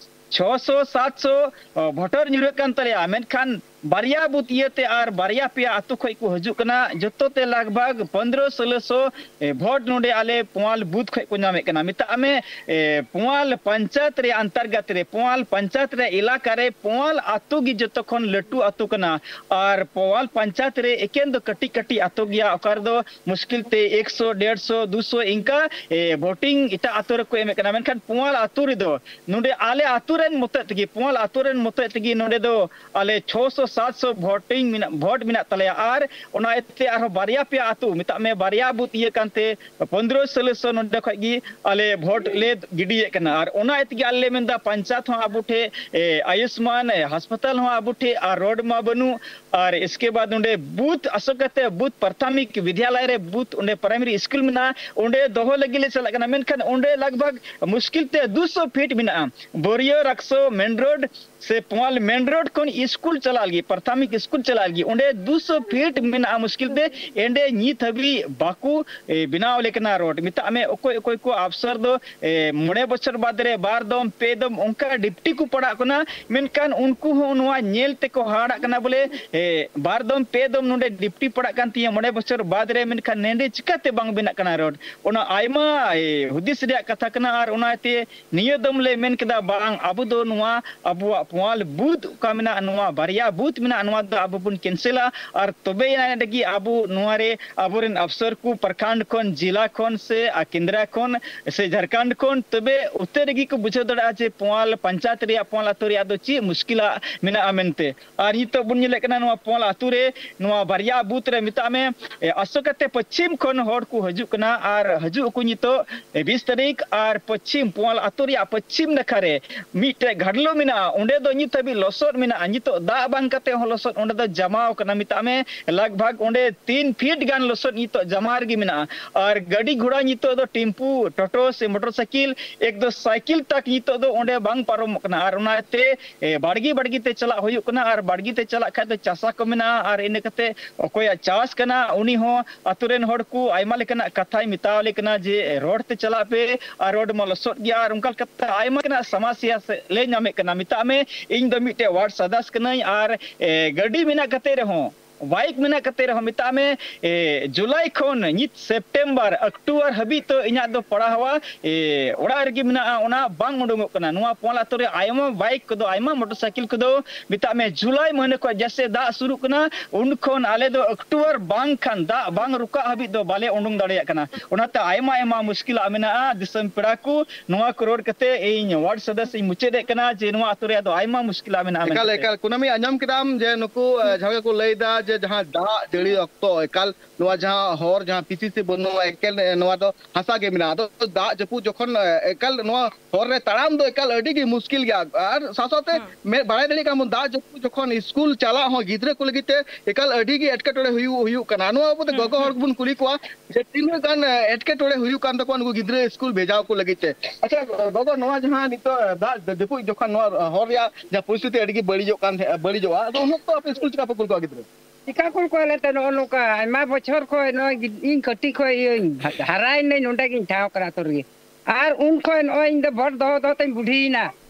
ᱪᱷᱚ ᱥᱚ ᱥᱟᱛ ᱥᱚ ᱵᱷᱳᱴᱟᱨ ᱧᱩᱨᱦᱟᱹᱜ ᱠᱟᱱ ᱛᱟᱞᱮᱭᱟ, ᱢᱮᱱᱠᱷᱟᱱ ᱵᱟᱨᱭᱟ ᱵᱩᱛ ᱤᱭᱟᱹᱛᱮ ᱟᱨ ᱵᱟᱨᱭᱟ ᱯᱮᱭᱟ ᱟᱛᱳ ᱠᱷᱚᱡ ᱠᱚ ᱦᱤᱡᱩᱜ ᱠᱟᱱᱟ᱾ ᱡᱚᱛᱚ ᱛᱮ ᱞᱟᱜᱽ ᱵᱷᱟᱜᱽ ᱯᱚᱱᱫᱽᱨᱚ ᱥᱳᱞᱳ ᱥᱚ, ᱮ, ᱵᱷᱳᱴ ᱱᱚᱰᱮ ᱟᱞᱮ ᱯᱳᱣᱟᱞ ᱵᱩᱛ ᱠᱷᱚᱡ ᱠᱚ ᱧᱟᱢᱮᱫ ᱠᱟᱱᱟ᱾ ᱢᱮᱛᱟᱜ ᱢᱮ, ᱮ, ᱯᱳᱣᱟᱞ ᱯᱚᱧᱪᱟᱭᱮᱛ ᱨᱮ ᱚᱱᱛᱚᱨᱜᱚᱛ ᱨᱮ, ᱯᱳᱣᱟᱞ ᱯᱚᱧᱪᱟᱭᱮᱛ ᱨᱮ ᱮᱞᱟᱠᱟ ᱨᱮ ᱯᱳᱣᱟᱞ ᱟᱛᱳ ᱜᱮ ᱡᱚᱛᱚ ᱠᱷᱚᱱ ᱞᱟᱹᱴᱩ ᱟᱛᱳ ᱠᱟᱱᱟ᱾ ᱟᱨ ᱯᱳᱣᱟᱞ ᱯᱚᱧᱪᱟᱭᱮᱛ ᱨᱮ ᱮᱠᱮᱱ ᱫᱚ ᱠᱟᱹᱴᱤᱡ ᱠᱟᱹᱴᱤᱡ ᱟᱛᱳ ᱜᱮᱭᱟ, ᱚᱠᱟ ᱨᱮᱫᱚ ᱢᱩᱥᱠᱤᱞ ᱛᱮ ᱮᱠᱥᱚ, ᱰᱮᱲᱥᱚ, ᱫᱩᱥᱚ ᱤᱱᱠᱟ, ᱮ, ᱵᱷᱳᱴᱤᱝ ᱮᱴᱟᱜ ᱟᱛᱳ ᱨᱮᱠᱚ ᱮᱢᱮᱫ ᱠᱟᱱᱟ, ᱢᱮᱱᱠᱷᱟᱱ ᱯᱳᱣᱟᱞ ᱟᱛᱳ ᱨᱮᱫᱚ ᱱᱚᱰᱮ ᱟᱞᱮ ᱟᱛᱳ ᱨᱮᱱ ᱢᱚᱛᱚᱡ ᱛᱮᱜᱮ, ᱯᱳᱣᱟᱞ ᱟᱛᱳ ᱨᱮᱱ ᱢᱚᱛᱚᱡ ᱛᱮᱜᱮ ᱱᱚᱰᱮ ᱫᱚ ᱟᱞᱮ ᱪᱷᱚ ᱥᱚ ᱥᱟᱛ ᱥᱚ ᱵᱷᱳᱴᱤᱝ ᱢᱮᱱᱟᱜ, ᱵᱷᱳᱴ ᱢᱮᱱᱟᱜ ᱛᱟᱞᱮᱭᱟ᱾ ᱟᱨ ᱚᱱᱟ ᱤᱭᱟᱹᱛᱮ ᱟᱨᱦᱚᱸ ᱵᱟᱨᱭᱟ ᱯᱮᱭᱟ ᱟᱛᱳ, ᱢᱮᱛᱟᱜ ᱢᱮ ᱵᱟᱨᱭᱟ ᱵᱩᱛ ᱤᱭᱟᱹ ᱠᱟᱱᱛᱮ ᱯᱚᱱᱫᱽᱨᱚ ᱥᱳᱞᱳ ᱥᱚ ᱱᱚᱰᱮ ᱠᱷᱚᱡ ᱜᱮ ᱟᱞᱮ ᱵᱷᱳᱴ ᱞᱮ ᱜᱤᱰᱤᱭᱮᱫ ᱠᱟᱱᱟ᱾ ᱟᱨ ᱚᱱᱟ ᱤᱭᱟᱹ ᱛᱮᱜᱮ ᱟᱞᱮ ᱞᱮ ᱢᱮᱱᱫᱟ, ᱯᱚᱧᱪᱟᱭᱮᱛ ᱦᱚᱸ ᱟᱵᱚ ᱴᱷᱮᱡ, ᱮ, ᱟᱭᱩᱥᱢᱟᱱ, ᱮ, ᱦᱟᱥᱯᱟᱛᱟᱞ ᱦᱚᱸ ᱟᱵᱚ ᱴᱷᱮᱡ, ᱟᱨ ᱨᱳᱰ ᱢᱟ ᱵᱟᱹᱱᱩᱜ, ᱟᱨ ᱤᱥᱠᱮ ᱵᱟᱫ ᱚᱸᱰᱮ ᱵᱩᱛ, ᱟᱥᱚᱠ ᱠᱟᱛᱮ ᱵᱩᱛ ᱯᱨᱟᱛᱷᱚᱢᱤᱠ ᱵᱤᱫᱽᱭᱟᱞᱚᱭ ᱨᱮ ᱵᱩᱛ, ᱚᱸᱰᱮ ᱯᱨᱟᱭᱢᱟᱨᱤ ᱥᱠᱩᱞ ᱢᱮᱱᱟᱜᱼᱟ, ᱚᱸᱰᱮ ᱫᱚᱦᱚ ᱞᱟᱹᱜᱤᱫ ᱞᱮ ᱪᱟᱞᱟᱜ ᱠᱟᱱᱟ, ᱢᱮᱱᱠᱷᱟᱱ ᱚᱸᱰᱮ ᱞᱟᱜᱽ ᱵᱷᱟᱜᱽ ᱢᱩᱥᱠᱤᱞ ᱛᱮ ᱫᱩᱥᱚ ᱯᱷᱤᱴ ᱢᱮᱱᱟᱜᱼᱟ᱾ ᱵᱳᱨᱤᱭᱳ ᱨᱟᱠᱥᱳ ᱢᱮᱱ ᱨᱳᱰ ᱥᱮ ᱯᱳᱣᱟᱞ ᱢᱮᱱ ᱨᱳᱰ ᱠᱷᱚᱱ ᱥᱠᱩᱞ ᱪᱟᱞᱟᱜ ᱞᱟᱹᱜᱤᱫ, ᱯᱨᱟᱛᱷᱚᱢᱤᱠ ᱥᱠᱩᱞ ᱪᱟᱞᱟᱜ ᱞᱟᱹᱜᱤᱫ, ᱚᱸᱰᱮ ᱫᱩᱥᱚ ᱯᱷᱤᱴ ᱢᱮᱱᱟᱜᱼᱟ ᱢᱩᱥᱠᱤᱞ ᱛᱮ, ᱮᱸᱰᱮ ᱱᱤᱛ ᱦᱟᱹᱵᱤᱡ ᱵᱟᱠᱚ, ᱮ, ᱵᱮᱱᱟᱣ ᱞᱮ ᱠᱟᱱᱟ ᱨᱳᱰ᱾ ᱢᱮᱛᱟᱜ ᱢᱮ ᱚᱠᱚᱭ ᱚᱠᱚᱭ ᱠᱚ ᱟᱯᱥᱚᱨ ᱫᱚ, ᱮ, ᱢᱚᱬᱮ ᱵᱚᱪᱷᱚᱨ ᱵᱟᱫᱽ ᱨᱮ ᱵᱟᱨ ᱫᱚᱢ ᱯᱮ ᱫᱚᱢ ᱚᱱᱠᱟ ᱰᱤᱯᱴᱤ ᱠᱚ ᱯᱟᱲᱟᱜ ᱠᱟᱱᱟ, ᱢᱮᱱᱠᱷᱟᱱ ᱩᱱᱠᱩ ᱦᱚᱸ ᱱᱚᱣᱟ ᱧᱮᱞ ᱛᱮᱠᱚ ᱦᱟᱦᱟᱲᱟᱜ ᱠᱟᱱᱟ ᱵᱚᱞᱮ, ᱮ, ᱵᱟᱨ ᱫᱚᱢ ᱯᱮ ᱫᱚᱢ ᱱᱚᱰᱮ ᱰᱤᱯᱴᱤ ᱯᱟᱲᱟᱜ ᱠᱟᱱ ᱛᱤᱧᱟᱹ ᱢᱚᱬᱮ ᱵᱚᱪᱷᱚᱨ ᱵᱟᱫᱽ ᱨᱮ, ᱢᱮᱱᱠᱷᱟᱱ ᱱᱚᱰᱮ ᱪᱤᱠᱟᱛᱮ ᱵᱟᱝ ᱵᱮᱱᱟᱜ ᱠᱟᱱᱟ ᱨᱳᱰ? ᱚᱱᱟ ᱟᱭᱢᱟ, ᱮ, ᱦᱩᱫᱤᱥ ᱨᱮᱭᱟᱜ ᱠᱟᱛᱷᱟ ᱠᱟᱱᱟ᱾ ᱟᱨ ᱚᱱᱟᱛᱮ ᱱᱤᱭᱟᱹ ᱫᱚᱢ ᱞᱮ ᱢᱮᱱ ᱠᱮᱫᱟ, ᱵᱟᱝ, ᱟᱵᱚ ᱫᱚ ᱱᱚᱣᱟ ᱟᱵᱚᱣᱟᱜ ᱯᱳᱣᱟᱞ ᱵᱩᱛᱷ ᱚᱠᱟ ᱢᱮᱱᱟᱜᱼᱟ, ᱱᱚᱣᱟ ᱵᱟᱨᱭᱟ ᱵᱩᱛᱷ ᱢᱮᱱᱟᱜᱼᱟ, ᱱᱚᱣᱟ ᱫᱚ ᱟᱵᱚ ᱵᱚᱱ ᱠᱮᱱᱥᱮᱞᱟ᱾ ᱟᱨ ᱛᱚᱵᱮ ᱮᱱᱟ ᱮᱸᱰᱮ ᱜᱮ ᱟᱵᱚ ᱱᱚᱣᱟ ᱨᱮ ᱟᱵᱚᱨᱮᱱ ᱟᱯᱥᱚᱨ ᱠᱚ ᱯᱨᱚᱠᱷᱚᱸᱰ ᱠᱷᱚᱱ, ᱡᱮᱞᱟ ᱠᱷᱚᱱ ᱥᱮ ᱟᱨ ᱠᱮᱱᱫᱨᱟ ᱠᱷᱚᱱ ᱥᱮ ᱡᱷᱟᱲᱠᱷᱚᱸᱰ ᱠᱷᱚᱱ, ᱛᱚᱵᱮ ᱩᱛᱟᱹᱨ ᱨᱮᱜᱮ ᱠᱚ ᱵᱩᱡᱷᱟᱹᱣ ᱫᱟᱲᱮᱭᱟᱜᱼᱟ ᱡᱮ ᱯᱳᱣᱟᱞ ᱯᱚᱧᱪᱟᱭᱮᱛ ᱨᱮᱭᱟᱜ ᱯᱳᱣᱟᱞ ᱟᱛᱳ ᱨᱮᱭᱟᱜ ᱫᱚ ᱪᱮᱫ ᱢᱩᱥᱠᱤᱞᱟᱜ ᱢᱮᱱᱟᱜᱼᱟ ᱢᱮᱱᱛᱮ᱾ ᱟᱨ ᱱᱤᱛᱚᱜ ᱵᱚᱱ ᱧᱮᱞᱮᱫ ᱠᱟᱱᱟ ᱱᱚᱣᱟ ᱯᱳᱣᱟᱞ ᱟᱛᱳ ᱨᱮ ᱱᱚᱣᱟ ᱵᱟᱨᱭᱟ ᱵᱩᱛᱷ ᱨᱮ ᱢᱮᱛᱟᱜ ᱢᱮ, ᱮ, ᱟᱥᱚᱠᱟᱛᱮ ᱯᱚᱪᱷᱤᱢ ᱠᱷᱚᱱ ᱦᱚᱲ ᱠᱚ ᱦᱤᱡᱩᱜ ᱠᱟᱱᱟ ᱟᱨ ᱦᱤᱡᱩᱜ ᱟᱠᱚ ᱱᱤᱛᱚᱜ, ᱮ, ᱵᱤᱥ ᱛᱟᱹᱨᱤᱠᱷ᱾ ᱟᱨ ᱯᱚᱪᱷᱤᱢ ᱯᱳᱣᱟᱞ ᱟᱛᱳ ᱨᱮᱭᱟᱜ ᱯᱚᱪᱷᱤᱢ ᱱᱟᱠᱷᱟ ᱨᱮ ᱢᱤᱫᱴᱮᱡ ᱜᱷᱟᱰᱞᱳ ᱢᱮᱱᱟᱜᱼᱟ, ᱚᱸᱰᱮ ᱫᱚ ᱱᱤᱛ ᱦᱟᱹᱵᱤᱡ ᱞᱚᱥᱚᱫ ᱢᱮᱱᱟᱜᱼᱟ᱾ ᱱᱤᱛᱚᱜ ᱫᱟᱜ ᱵᱟᱝ ᱠᱟᱛᱮ ᱦᱚᱸ ᱞᱚᱥᱚᱫ ᱚᱸᱰᱮ ᱫᱚ ᱡᱟᱢᱟᱣ ᱠᱟᱱᱟ, ᱢᱮᱛᱟᱜ ᱢᱮ ᱞᱟᱜᱽ ᱵᱷᱟᱜᱽ ᱚᱸᱰᱮ ᱛᱤᱱ ᱯᱷᱤᱴ ᱜᱟᱱ ᱞᱚᱥᱚᱫ ᱱᱤᱛᱚᱜ ᱡᱟᱢᱟ ᱨᱮᱜᱮ ᱢᱮᱱᱟᱜᱼᱟ᱾ ᱟᱨ ᱜᱟᱹᱰᱤ ᱜᱷᱚᱲᱟ ᱱᱤᱛᱚᱜ ᱫᱚ ᱴᱮᱢᱯᱩ, ᱴᱳᱴᱳ ᱥᱮ ᱢᱚᱴᱚᱨ ᱥᱟᱭᱠᱮᱞ, ᱮᱠ ᱫᱚ ᱥᱟᱭᱠᱮᱞ ᱛᱟᱠ ᱱᱤᱛᱚᱜ ᱫᱚ ᱚᱸᱰᱮ ᱵᱟᱝ ᱯᱟᱨᱚᱢᱚᱜ ᱠᱟᱱᱟ᱾ ᱟᱨ ᱚᱱᱟᱛᱮ, ᱮ, ᱵᱟᱲᱜᱮ ᱵᱟᱲᱜᱮ ᱛᱮ ᱪᱟᱞᱟᱜ ᱦᱩᱭᱩᱜ ᱠᱟᱱᱟ᱾ ᱟᱨ ᱵᱟᱲᱜᱮ ᱛᱮ ᱪᱟᱞᱟᱜ ᱠᱷᱟᱡ ᱫᱚ ᱪᱟᱥᱟ ᱠᱚ ᱢᱮᱱᱟᱜᱼᱟ, ᱟᱨ ᱤᱱᱟᱹ ᱠᱟᱛᱮ ᱚᱠᱚᱭᱟᱜ ᱪᱟᱥ ᱠᱟᱱᱟ ᱩᱱᱤ ᱦᱚᱸ ᱟᱛᱳ ᱨᱮᱱ ᱦᱚᱲ ᱠᱚ ᱟᱭᱢᱟ ᱞᱮᱠᱟᱱᱟᱜ ᱠᱟᱛᱷᱟᱭ ᱢᱮᱛᱟᱣ ᱟᱞᱮ ᱠᱟᱱᱟ ᱡᱮ ᱨᱳᱰ ᱛᱮ ᱪᱟᱞᱟᱜ ᱯᱮ, ᱟᱨ ᱨᱳᱰ ᱢᱟ ᱞᱚᱥᱚᱫ ᱜᱮᱭᱟ, ᱟᱨ ᱚᱱᱠᱟ ᱞᱮᱠᱟᱛᱮ ᱟᱭᱢᱟ ᱞᱮᱠᱟᱱᱟᱜ ᱥᱚᱢᱚᱥᱥᱟ ᱥᱮ ᱞᱮ ᱧᱟᱢᱮᱫ ᱠᱟᱱᱟ᱾ ᱢᱮᱛᱟᱜ ᱢᱮ ᱤᱧ ᱫᱚ ᱢᱤᱫᱴᱮᱡ ᱣᱟᱨᱰ ᱥᱚᱫᱚᱥ ᱠᱟᱹᱱᱟᱹᱧ, ᱟᱨ, ᱮ, ᱜᱟᱹᱰᱤ ᱢᱮᱱᱟᱜ ᱠᱟᱛᱮ ᱨᱮᱦᱚᱸ, ᱵᱟᱭᱤᱠ ᱢᱮᱱᱟᱜ ᱠᱟᱛᱮ ᱨᱮᱦᱚᱸ, ᱢᱮᱛᱟᱜ ᱢᱮ, ᱮ, ᱡᱩᱞᱟᱭ ᱠᱷᱚᱱ ᱱᱤᱛ ᱥᱮᱯᱴᱮᱢᱵᱟᱨ, ᱚᱠᱴᱳᱵᱟᱨ ᱦᱟᱹᱵᱤᱡ ᱛᱚ ᱤᱧᱟᱹᱜ ᱫᱚ ᱯᱟᱲᱟᱣᱟ, ᱮ, ᱚᱲᱟᱜ ᱨᱮᱜᱮ ᱢᱮᱱᱟᱜᱼᱟ, ᱚᱱᱟ ᱵᱟᱝ ᱩᱰᱩᱝᱚᱜ ᱠᱟᱱᱟ᱾ ᱱᱚᱣᱟ ᱯᱳᱣᱟᱞ ᱟᱛᱳ ᱨᱮ ᱟᱭᱢᱟ ᱵᱟᱭᱤᱠ ᱠᱚᱫᱚ, ᱟᱭᱢᱟ ᱢᱚᱴᱚᱨ ᱥᱟᱭᱠᱮᱞ ᱠᱚᱫᱚ, ᱢᱮᱛᱟᱜ ᱢᱮ, ᱡᱩᱞᱟᱭ ᱢᱟᱹᱦᱱᱟᱹ ᱠᱷᱚᱱ ᱡᱮᱥᱮ ᱫᱟᱜ ᱥᱩᱨᱩᱜ ᱠᱟᱱᱟ, ᱩᱱ ᱠᱷᱚᱱ ᱟᱞᱮ ᱫᱚ ᱚᱠᱴᱳᱵᱟᱨ ᱵᱟᱝᱠᱷᱟᱱ ᱫᱟᱜ ᱵᱟᱝ ᱨᱩᱠᱟᱜ ᱦᱟᱹᱵᱤᱡ ᱫᱚ ᱵᱟᱞᱮ ᱩᱰᱩᱝ ᱫᱟᱲᱮᱭᱟᱜ ᱠᱟᱱᱟ᱾ ᱚᱱᱟᱛᱮ ᱟᱭᱢᱟ, ᱟᱭᱢᱟ ᱢᱩᱥᱠᱤᱞᱟᱜ ᱢᱮᱱᱟᱜᱼᱟ᱾ ᱫᱤᱥᱚᱢ ᱯᱮᱲᱟ ᱠᱚ, ᱱᱚᱣᱟ ᱠᱚ ᱨᱚᱲ ᱠᱟᱛᱮ ᱤᱧ ᱣᱟᱨᱰ ᱥᱚᱫᱚᱥ ᱤᱧ ᱢᱩᱪᱟᱹᱫ ᱮᱫ ᱠᱟᱱᱟ ᱡᱮ ᱱᱚᱣᱟ ᱟᱛᱳ ᱨᱮᱭᱟᱜ ᱫᱚ ᱟᱭᱢᱟ ᱢᱩᱥᱠᱤᱞᱟᱜ ᱢᱮᱱᱟᱜᱼᱟ ᱮᱠᱟᱞ, ᱢᱮᱱᱛᱮ᱾ ᱮᱠᱟᱞ᱾ ᱠᱩᱱᱟᱹᱢᱤ, ᱟᱸᱡᱚᱢ ᱠᱮᱫᱟᱢ ᱡᱮ ᱱᱩᱠᱩ, ᱮ, ᱡᱟᱦᱟᱸ ᱜᱮᱠᱚ ᱞᱟᱹᱭ ᱮᱫᱟ ᱡᱮ ᱡᱟᱦᱟᱸ ᱫᱟᱜ ᱡᱟᱹᱲᱤ ᱚᱠᱛᱚ ᱮᱠᱟᱞ ᱱᱚᱣᱟ ᱡᱟᱦᱟᱸ ᱦᱚᱨ, ᱡᱟᱦᱟᱸ ᱯᱤ ᱥᱤ ᱥᱤ ᱵᱟᱹᱱᱩᱜᱼᱟ, ᱮᱠᱮᱱ, ᱮ, ᱱᱚᱣᱟ ᱫᱚ ᱦᱟᱥᱟ ᱜᱮ ᱢᱮᱱᱟᱜᱼᱟ᱾ ᱟᱫᱚ ᱫᱟᱜ ᱡᱟᱹᱯᱩᱫ ᱡᱚᱠᱷᱚᱱ, ᱮ, ᱮᱠᱟᱞ ᱱᱚᱣᱟ ᱦᱚᱨ ᱨᱮ ᱛᱟᱲᱟᱢ ᱫᱚ ᱮᱠᱟᱞ ᱟᱹᱰᱤ ᱜᱮ ᱢᱩᱥᱠᱤᱞ ᱜᱮᱭᱟ᱾ ᱟᱨ ᱥᱟᱶ ᱥᱟᱶᱛᱮ ᱦᱩᱸ᱾ ᱢᱮ-, ᱵᱟᱲᱟᱭ ᱫᱟᱲᱮᱭᱟᱜ ᱠᱟᱱᱟ ᱵᱚᱱ, ᱫᱟᱜ ᱡᱟᱹᱯᱩᱫ ᱡᱚᱠᱷᱚᱱ ᱥᱠᱩᱞ ᱪᱟᱞᱟᱜ ᱦᱚᱸ ᱜᱤᱫᱽᱨᱟᱹ ᱠᱚ ᱞᱟᱹᱜᱤᱫ ᱛᱮ ᱮᱠᱟᱞ ᱟᱹᱰᱤ ᱜᱮ ᱮᱴᱠᱮᱴᱚᱬᱮ ᱦᱩᱭᱩᱜ, ᱦᱩᱭᱩᱜ ᱠᱟᱱᱟ᱾ ᱱᱚᱣᱟ ᱵᱟᱵᱚᱫ ᱛᱮ ᱦᱩᱸ, ᱜᱚᱜᱚ ᱦᱚᱲ ᱦᱩᱸ᱾ ᱠᱚᱵᱚᱱ ᱠᱩᱞᱤ ᱠᱚᱣᱟ ᱡᱮ ᱛᱤᱱᱟᱹᱜ ᱜᱟᱱ, ᱮ, ᱮᱴᱠᱮᱴᱚᱬᱮ ᱦᱩᱭᱩᱜ ᱠᱟᱱ ᱛᱟᱠᱚᱣᱟ ᱱᱩᱠᱩ ᱜᱤᱫᱽᱨᱟᱹ ᱥᱠᱩᱞ ᱵᱷᱮᱡᱟᱣ ᱠᱚ ᱞᱟᱹᱜᱤᱫ ᱛᱮ᱾ ᱟᱪᱪᱷᱟ, ᱜᱚᱜᱚ, ᱱᱚᱣᱟ ᱡᱟᱦᱟᱸ ᱱᱤᱛᱚᱜ ᱫᱟᱜ ᱡᱟᱹᱯᱩᱫ ᱡᱚᱠᱷᱚᱱ ᱱᱚᱣᱟ ᱦᱚᱨ ᱨᱮᱭᱟᱜ ᱡᱟᱦᱟᱸ ᱯᱚᱨᱤᱥᱛᱷᱤᱛᱤ ᱟᱹᱰᱤ ᱜᱮ ᱵᱟᱹᱲᱤᱡᱚᱜ ᱠᱟᱱ ᱛᱟᱦᱮᱸ, ᱵᱟᱹᱲᱤᱡᱚᱜᱼᱟ, ᱟᱫᱚ ᱩᱱ ᱚᱠᱛᱚ ᱟᱯᱮ ᱥᱠᱩᱞ ᱪᱮᱠᱟ ᱯᱮ ᱠᱩᱞ ᱠᱚᱣᱟ ᱜᱤᱫᱽᱨᱟᱹ? ᱪᱮᱠᱟ ᱠᱩᱞ ᱠᱚᱣᱟᱞᱮ ᱛᱮ? ᱱᱚᱜᱼᱚ ᱱᱚᱝᱠᱟ ᱟᱭᱢᱟ ᱵᱚᱪᱷᱚᱨ ᱠᱷᱚᱱ ᱱᱚᱜᱼᱚᱭ ᱜᱤᱫ-, ᱤᱧ ᱠᱟᱹᱴᱤᱡ ᱠᱷᱚᱱ ᱤᱭᱟᱹᱧ ᱦᱟ-, ᱦᱟᱨᱟᱭᱮᱱᱟᱹᱧ ᱱᱚᱸᱰᱮ ᱜᱤᱧ ᱴᱷᱟᱶ ᱠᱟᱱᱟ ᱟᱹᱛᱩ ᱨᱮᱜᱮ᱾ ᱟᱨ ᱩᱱ ᱠᱷᱚᱱ ᱱᱚᱜᱼᱚᱭ ᱤᱧ ᱫᱚ ᱵᱷᱳᱴ ᱫᱚᱦᱚ ᱫᱚᱦᱚ ᱛᱮᱧ ᱵᱩᱰᱷᱤᱭᱮᱱᱟ᱾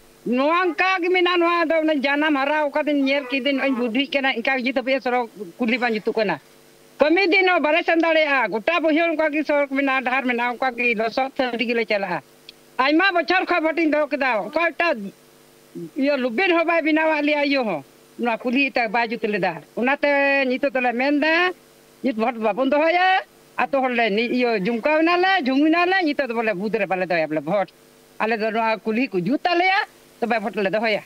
ᱱᱚᱣᱟ ᱚᱱᱠᱟ ᱜᱮ ᱢᱮᱱᱟᱜᱼᱟ, ᱱᱚᱣᱟ ᱫᱚ ᱚᱱᱮ ᱡᱟᱱᱟᱢ ᱦᱟᱨᱟ ᱚᱠᱟ ᱫᱤᱱ ᱧᱮᱞ ᱠᱤᱫᱟᱹᱧ, ᱱᱚᱜᱼᱚᱭ ᱵᱩᱰᱷᱤᱜ ᱠᱟᱱᱟ, ᱤᱱᱠᱟ ᱜᱮ ᱱᱤᱛ ᱦᱟᱹᱵᱤᱡ ᱥᱚᱲᱚᱠ ᱠᱩᱞᱦᱤ ᱵᱟᱝ ᱡᱩᱛᱩᱜ ᱠᱟᱱᱟ᱾ ᱠᱟᱹᱢᱤ ᱫᱤᱱ ᱦᱚᱸ ᱵᱟᱞᱮ ᱥᱮᱱ ᱫᱟᱲᱮᱭᱟᱜᱼᱟ, ᱜᱚᱴᱟ ᱵᱟᱹᱭᱦᱟᱹᱲ ᱚᱱᱠᱟ ᱜᱮ ᱥᱚᱲᱚᱠ ᱢᱮᱱᱟᱜᱼᱟ, ᱰᱟᱦᱟᱨ ᱢᱮᱱᱟᱜᱼᱟ, ᱚᱱᱠᱟ ᱜᱮ ᱞᱚᱥᱚᱫ ᱥᱟᱹᱨᱤ ᱜᱮᱞᱮ ᱪᱟᱞᱟᱜᱼᱟ᱾ ᱟᱭᱢᱟ ᱵᱚᱪᱷᱚᱨ ᱠᱷᱚᱱ ᱵᱷᱳᱴ ᱤᱧ ᱫᱚᱦᱚ ᱠᱮᱫᱟ, ᱚᱠᱚᱭᱴᱟᱜ ᱤᱭᱟᱹ ᱞᱩᱵᱮᱱ ᱦᱚᱸ ᱵᱟᱭ ᱵᱮᱱᱟᱣᱟᱜ ᱞᱮᱭᱟ, ᱤᱭᱟᱹ ᱦᱚᱸ ᱱᱚᱣᱟ ᱠᱩᱞᱦᱤ ᱮᱴᱟᱜ ᱵᱟᱭ ᱡᱩᱛ ᱞᱮᱫᱟ᱾ ᱚᱱᱟᱛᱮ ᱱᱤᱛᱚᱜ ᱫᱚᱞᱮ ᱢᱮᱱᱫᱟ, ᱱᱤᱛ ᱵᱷᱳᱴ ᱵᱟᱵᱚᱱ ᱫᱚᱦᱚᱭᱟ᱾ ᱟᱛᱳ ᱦᱚᱲ ᱞᱮ ᱱᱤ- ᱤᱭᱟᱹ ᱡᱩᱢᱠᱟᱣ ᱮᱱᱟᱞᱮ, ᱡᱩᱢ ᱮᱱᱟᱞᱮ, ᱱᱤᱛᱚᱜ ᱫᱚ ᱵᱚᱞᱮ ᱵᱩᱫᱽ ᱨᱮ ᱵᱟᱞᱮ ᱫᱚᱦᱚᱭᱟ ᱵᱚᱞᱮ ᱵᱷᱳᱴ᱾ ᱟᱞᱮ ᱫᱚ ᱱᱚᱣᱟ ᱠᱩᱞᱦᱤ ᱠᱚ ᱡᱩᱛ ᱟᱞᱮᱭᱟ, ᱛᱚᱵᱮ ᱵᱷᱳᱴ ᱞᱮ ᱫᱚᱦᱚᱭᱟ᱾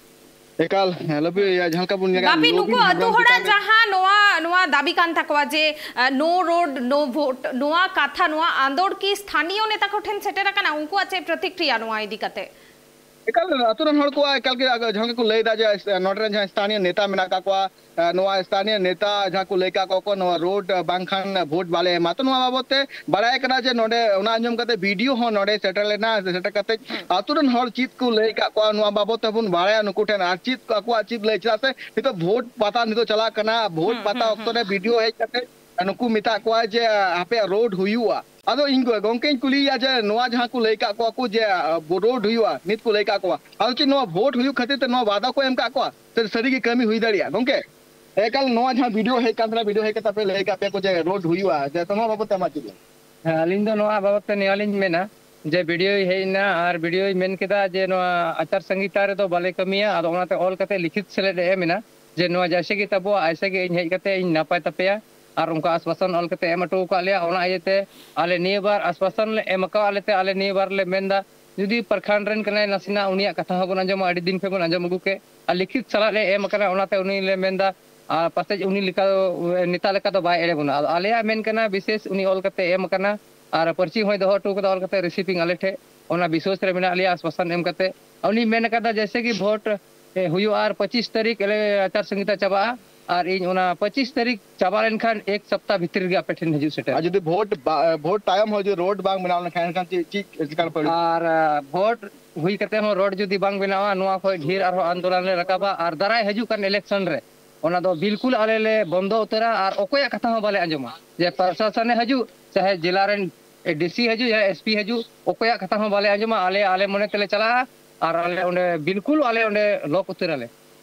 ᱮᱠᱟᱞ, ᱦᱮᱸ, ᱞᱟᱹᱵᱤ, ᱡᱟᱦᱟᱸ ᱞᱮᱠᱟ ᱵᱚᱱ ᱧᱮᱞᱮᱫ ᱵᱟᱯᱤ, ᱞᱚᱵᱤ ᱱᱩᱠᱩ ᱟᱛᱳ ᱦᱮᱢᱵᱨᱚᱢ ᱦᱚᱲᱟᱜ ᱪᱮᱛᱟᱱ ᱨᱮ ᱡᱟᱦᱟᱸ ᱱᱚᱣᱟ, ᱱᱚᱣᱟ ᱫᱟᱵᱤ ᱠᱟᱱ ᱛᱟᱠᱚᱣᱟ ᱡᱮ, ᱟ, no road, no vote, ᱱᱚᱣᱟ ᱠᱟᱛᱷᱟ, ᱱᱚᱣᱟ ᱟᱸᱫᱳᱲ ᱠᱤ ᱥᱛᱷᱟᱱᱤᱭᱚ ᱱᱮᱛᱟ ᱠᱚᱴᱷᱮᱱ ᱥᱮᱴᱮᱨ ᱟᱠᱟᱱᱟ? ᱩᱱᱠᱩᱣᱟᱜ ᱪᱮᱫ ᱯᱨᱚᱛᱤᱠᱨᱤᱭᱟ ᱱᱚᱣᱟ ᱤᱫᱤ ᱠᱟᱛᱮ? ᱮᱠᱟᱞ, ᱟᱛᱳ ᱨᱮᱱ ᱦᱚᱲ ᱠᱚᱣᱟᱜ ᱮᱠᱟᱞ ᱜᱮ ᱟᱜ-, ᱡᱟᱦᱟᱸ ᱜᱮᱠᱚ ᱞᱟᱹᱭ ᱮᱫᱟ ᱡᱮ, ᱱᱚᱰᱮ ᱨᱮᱱ ᱡᱟᱦᱟᱸᱭ ᱥᱛᱷᱟᱱᱤᱭᱚ ᱱᱮᱛᱟ ᱢᱮᱱᱟᱜ ᱟᱠᱟᱫ ᱠᱚᱣᱟ, ᱮ, ᱱᱚᱣᱟ ᱥᱛᱷᱟᱱᱤᱭᱚ ᱱᱮᱛᱟ ᱡᱟᱦᱟᱸ ᱠᱚ ᱞᱟᱹᱭ ᱟᱠᱟᱫ ᱠᱚᱣᱟ ᱠᱚ, ᱱᱚᱣᱟ ᱨᱳᱰ ᱵᱟᱝᱠᱷᱟᱱ ᱵᱷᱳᱴ ᱵᱟᱞᱮ ᱮᱢᱟ᱾ ᱛᱚ, ᱱᱚᱣᱟ ᱵᱟᱵᱚᱛ ᱛᱮ ᱵᱟᱲᱟᱭ ᱠᱟᱱᱟ ᱡᱮ, ᱱᱚᱰᱮ ᱚᱱᱟ ᱟᱸᱡᱚᱢ ᱠᱟᱛᱮ ᱵᱤ ᱰᱤ ᱳ ᱦᱚᱸ ᱱᱚᱰᱮ ᱥᱮᱴᱮᱨ ᱞᱮᱱᱟ, ᱥᱮᱴᱮᱨ ᱠᱟᱛᱮ ᱦᱩᱸ᱾ ᱟᱛᱳ ᱨᱮᱱ ᱦᱚᱲ ᱪᱮᱫ ᱠᱚ ᱞᱟᱹᱭ ᱟᱠᱟᱫ ᱠᱚᱣᱟ, ᱱᱚᱣᱟ ᱵᱟᱵᱚᱛ ᱛᱮᱵᱚᱱ ᱵᱟᱲᱟᱭᱟ ᱱᱩᱠᱩ ᱴᱷᱮᱱ, ᱟᱨ ᱪᱮᱫ ᱟᱠᱚᱣᱟᱜ ᱪᱮᱫ ᱞᱟᱹᱭ, ᱪᱮᱫᱟᱜ ᱥᱮ ᱱᱤᱛᱚᱜ ᱵᱷᱳᱴ ᱯᱟᱛᱟ ᱱᱤᱛᱚᱜ ᱪᱟᱞᱟᱜ ᱠᱟᱱᱟ᱾ ᱵᱷᱳᱴ ᱦᱩᱸ, ᱯᱟᱛᱟ ᱦᱩᱸ, ᱚᱠᱛᱚ ᱦᱩᱸ, ᱨᱮ ᱦᱩᱸ᱾ ᱵᱤ ᱰᱤ ᱳ ᱦᱮᱡ ᱠᱟᱛᱮ ᱱᱩᱠᱩ ᱢᱮᱛᱟᱜ ᱠᱚᱣᱟ ᱡᱮ, ᱟᱯᱮᱭᱟᱜ ᱨᱳᱰ ᱦᱩᱭᱩᱜᱼᱟ᱾ ᱟᱫᱚ ᱤᱧ ᱜᱚ-, ᱜᱚᱝᱠᱮᱧ ᱠᱩᱞᱤᱭᱮᱭᱟ ᱡᱮ, ᱱᱚᱣᱟ ᱡᱟᱦᱟᱸ ᱠᱚ ᱞᱟᱹᱭ ᱠᱟᱜ ᱠᱚᱣᱟ ᱠᱚ ᱡᱮ, ᱟ, ᱵᱚ-, ᱨᱳᱰ ᱦᱩᱭᱩᱜᱼᱟ, ᱱᱤᱛ ᱠᱚ ᱞᱟᱹᱭ ᱠᱟᱜ ᱠᱚᱣᱟ, ᱟᱫᱚ ᱪᱮᱫ ᱱᱚᱣᱟ ᱵᱷᱳᱴ ᱦᱩᱭᱩᱜ ᱠᱷᱟᱹᱛᱤᱨ ᱛᱮ ᱱᱚᱣᱟ ᱣᱟᱫᱟ ᱠᱚ ᱮᱢ ᱠᱟᱜ ᱠᱚᱣᱟ ᱥᱮ ᱥᱟᱹᱨᱤ ᱜᱮ ᱠᱟᱹᱢᱤ ᱦᱩᱭ ᱫᱟᱲᱮᱭᱟᱜᱼᱟ? ᱜᱚᱝᱠᱮ, ᱮᱠᱟᱞ ᱱᱚᱣᱟ ᱡᱟᱦᱟᱸ ᱵᱤ ᱰᱤ ᱳ ᱦᱮᱡ ᱠᱟᱱ ᱛᱟᱦᱮᱱᱟ, ᱵᱤ ᱰᱤ ᱳ ᱦᱮᱡ ᱠᱟᱛᱮ ᱯᱮ ᱞᱟᱹᱭ ᱠᱟᱜ ᱯᱮᱭᱟ ᱠᱚ ᱡᱮ ᱨᱳᱰ ᱦᱩᱭᱩᱜᱼᱟ, ᱡᱮ ᱱᱚᱣᱟ ᱵᱟᱵᱚᱛ ᱛᱮ ᱟᱢᱟᱜ ᱪᱮᱫ ᱞᱟᱹᱭ? ᱦᱮᱸ, ᱟᱹᱞᱤᱧ ᱫᱚ ᱱᱚᱣᱟ ᱵᱟᱵᱚᱛ ᱛᱮ ᱱᱤᱭᱟᱹ ᱞᱤᱧ ᱢᱮᱱᱟ ᱡᱮ ᱵᱤ ᱰᱤ ᱳᱭ ᱦᱮᱡ ᱮᱱᱟ ᱟᱨ ᱵᱤ ᱰᱤ ᱳᱭ ᱢᱮᱱ ᱠᱮᱫᱟ ᱡᱮ ᱱᱚᱣᱟ ᱟᱪᱟᱨ ᱥᱚᱝᱦᱤᱛᱟ ᱨᱮᱫᱚ ᱵᱟᱞᱮ ᱠᱟᱹᱢᱤᱭᱟ, ᱟᱫᱚ ᱚᱱᱟᱛᱮ ᱚᱞ ᱠᱟᱛᱮ ᱞᱤᱠᱷᱤᱛ ᱥᱮᱞᱮᱫ ᱮ ᱮᱢ ᱮᱱᱟ ᱡᱮ ᱱᱚᱣᱟ ᱡᱮᱭᱥᱮ ᱜᱮ ᱛᱟᱵᱚ ᱟᱭᱥᱮ ᱜᱮ ᱤᱧ ᱦᱮᱡ ᱠᱟᱛᱮ ᱤᱧ ᱱᱟᱯᱟᱭ ᱛᱟᱯᱮᱭᱟ᱾ ᱟᱨ ᱚᱱᱠᱟ ᱟᱥᱣᱟᱥᱚᱱ ᱚᱞ ᱠᱟᱛᱮ ᱮᱢ ᱦᱚᱴᱚ ᱟᱠᱟᱫ ᱞᱮᱭᱟ᱾ ᱚᱱᱟ ᱤᱭᱟᱹᱛᱮ ᱟᱞᱮ ᱱᱤᱭᱟᱹ ᱵᱟᱨ ᱟᱥᱣᱟᱥᱚᱱ ᱞᱮ ᱮᱢ ᱟᱠᱟᱫ ᱞᱮᱛᱮ ᱟᱞᱮ ᱱᱤᱭᱟᱹ ᱵᱟᱨ ᱞᱮ ᱢᱮᱱᱫᱟ, ᱡᱩᱫᱤ ᱯᱨᱚᱠᱷᱚᱸᱰ ᱨᱮᱱ ᱠᱟᱱᱟᱭ, ᱱᱟᱥᱮᱱᱟᱜ ᱩᱱᱤᱭᱟᱜ ᱠᱟᱛᱷᱟ ᱦᱚᱸᱵᱚᱱ ᱟᱸᱡᱚᱢᱟ, ᱟᱹᱰᱤ ᱫᱤᱱ ᱠᱷᱚᱱ ᱵᱚᱱ ᱟᱸᱡᱚᱢ ᱟᱹᱜᱩ ᱠᱮᱫ, ᱟᱨ ᱞᱤᱠᱷᱤᱛ ᱥᱟᱞᱟᱜ ᱞᱮ ᱮᱢ ᱟᱠᱟᱱᱟ, ᱚᱱᱟᱛᱮ ᱩᱱᱤ ᱞᱮ ᱢᱮᱱᱫᱟ, ᱟᱨ ᱯᱟᱥᱮᱡ ᱩᱱᱤ ᱞᱮᱠᱟ ᱫᱚ, ᱱᱮᱛᱟ ᱞᱮᱠᱟ ᱫᱚ ᱵᱟᱭ ᱮᱲᱮ ᱵᱚᱱᱟ᱾ ᱟᱫᱚ ᱟᱞᱮᱭᱟᱜ ᱢᱮᱱ ᱠᱟᱱᱟ, ᱵᱤᱥᱮᱥ ᱩᱱᱤ ᱚᱞ ᱠᱟᱛᱮ ᱮᱢ ᱟᱠᱟᱱᱟ, ᱟᱨ ᱯᱟᱹᱨᱪᱤ ᱦᱚᱸᱭ ᱫᱚᱦᱚ ᱦᱚᱴᱚ ᱠᱟᱫᱟ ᱚᱞ ᱠᱟᱛᱮ ᱨᱤᱥᱤᱵᱷᱤᱝ ᱟᱞᱮ ᱴᱷᱮᱡ, ᱚᱱᱟ ᱵᱤᱥᱣᱟᱥ ᱨᱮ ᱢᱮᱱᱟᱜ ᱞᱮᱭᱟ, ᱟᱥᱣᱟᱥᱟᱱ ᱮᱢ ᱠᱟᱛᱮ᱾ ᱩᱱᱤ ᱢᱮᱱ ᱟᱠᱟᱫᱟ ᱡᱮᱭᱥᱮ ᱠᱤ ᱵᱷᱳᱴ, ᱮ, ᱦᱩᱭᱩᱜᱼᱟ ᱟᱨ ᱯᱚᱸᱪᱤᱥ ᱛᱟᱹᱨᱤᱠᱷ ᱞᱮ ᱟᱪᱟᱨ ᱥᱚᱝᱦᱤᱛᱟ ᱪᱟᱵᱟᱜᱼᱟ, ᱟᱨ ᱤᱧ ᱚᱱᱟ ᱯᱚᱸᱪᱤᱥ ᱛᱟᱹᱨᱤᱠᱷ ᱪᱟᱵᱟ ᱞᱮᱱᱠᱷᱟᱱ ᱮᱠ ᱥᱚᱯᱛᱟ ᱵᱷᱤᱛᱤᱨ ᱨᱮᱜᱮ ᱟᱯᱮ ᱴᱷᱮᱱ ᱦᱤᱡᱩᱜ ᱥᱮᱴᱮᱨ᱾ ᱟᱨ ᱡᱩᱫᱤ ᱵᱷᱳᱴ ᱵᱟ-, ᱵᱷᱳᱴ ᱛᱟᱭᱚᱢ ᱦᱚᱸ ᱡᱩᱫᱤ ᱨᱳᱰ ᱵᱟᱝ ᱵᱮᱱᱟᱣ ᱞᱮᱱᱠᱷᱟᱱ ᱮᱱᱠᱷᱟᱱ ᱪᱮᱫ, ᱪᱮᱫ ᱪᱤᱠᱟᱹ ᱯᱟᱲᱟᱜᱼᱟ? ᱟᱨ, ᱟ, ᱵᱷᱳᱴ ᱦᱩᱭ ᱠᱟᱛᱮ ᱦᱚᱸ ᱨᱳᱰ ᱡᱩᱫᱤ ᱵᱟᱝ ᱵᱮᱱᱟᱣᱟ, ᱱᱚᱣᱟ ᱠᱷᱚᱡ ᱰᱷᱮᱨ ᱟᱨᱦᱚᱸ ᱟᱱᱫᱳᱞᱚᱱ ᱞᱮ ᱨᱟᱠᱟᱵᱟ᱾ ᱟᱨ ᱫᱟᱨᱟᱭ ᱦᱤᱡᱩᱜ ᱠᱟᱱ ᱤᱞᱮᱠᱥᱚᱱ ᱨᱮ ᱚᱱᱟ ᱫᱚ ᱵᱤᱞᱠᱩᱞ ᱟᱞᱮ ᱞᱮ ᱵᱚᱱᱫᱚ ᱩᱛᱟᱹᱨᱟ ᱟᱨ ᱚᱠᱚᱭᱟᱜ ᱠᱟᱛᱷᱟ ᱦᱚᱸ ᱵᱟᱞᱮ ᱟᱸᱡᱚᱢᱟ᱾ ᱡᱮ ᱯᱨᱚᱥᱟᱥᱚᱱᱮ ᱦᱤᱡᱩᱜ, ᱪᱟᱦᱮ ᱡᱮᱞᱟ ᱨᱮᱱ ᱰᱤ ᱥᱤ ᱦᱤᱡᱩᱜ, ᱪᱟᱦᱮ ᱮᱥ ᱯᱤ ᱦᱤᱡᱩᱜ, ᱚᱠᱚᱭᱟᱜ ᱠᱟᱛᱷᱟ ᱦᱚᱸ ᱵᱟᱞᱮ ᱟᱸᱡᱚᱢᱟ᱾ ᱟᱞᱮ, ᱟᱞᱮ ᱢᱚᱱᱮ ᱛᱮᱞᱮ ᱪᱟᱞᱟᱜᱼᱟ ᱟᱨ ᱟᱞᱮ ᱚᱸᱰᱮ ᱵᱤᱞᱠᱩᱞ ᱟᱞᱮ ᱚᱸᱰᱮ ᱞᱚᱠ ᱩᱛᱟᱹᱨᱟᱞᱮ᱾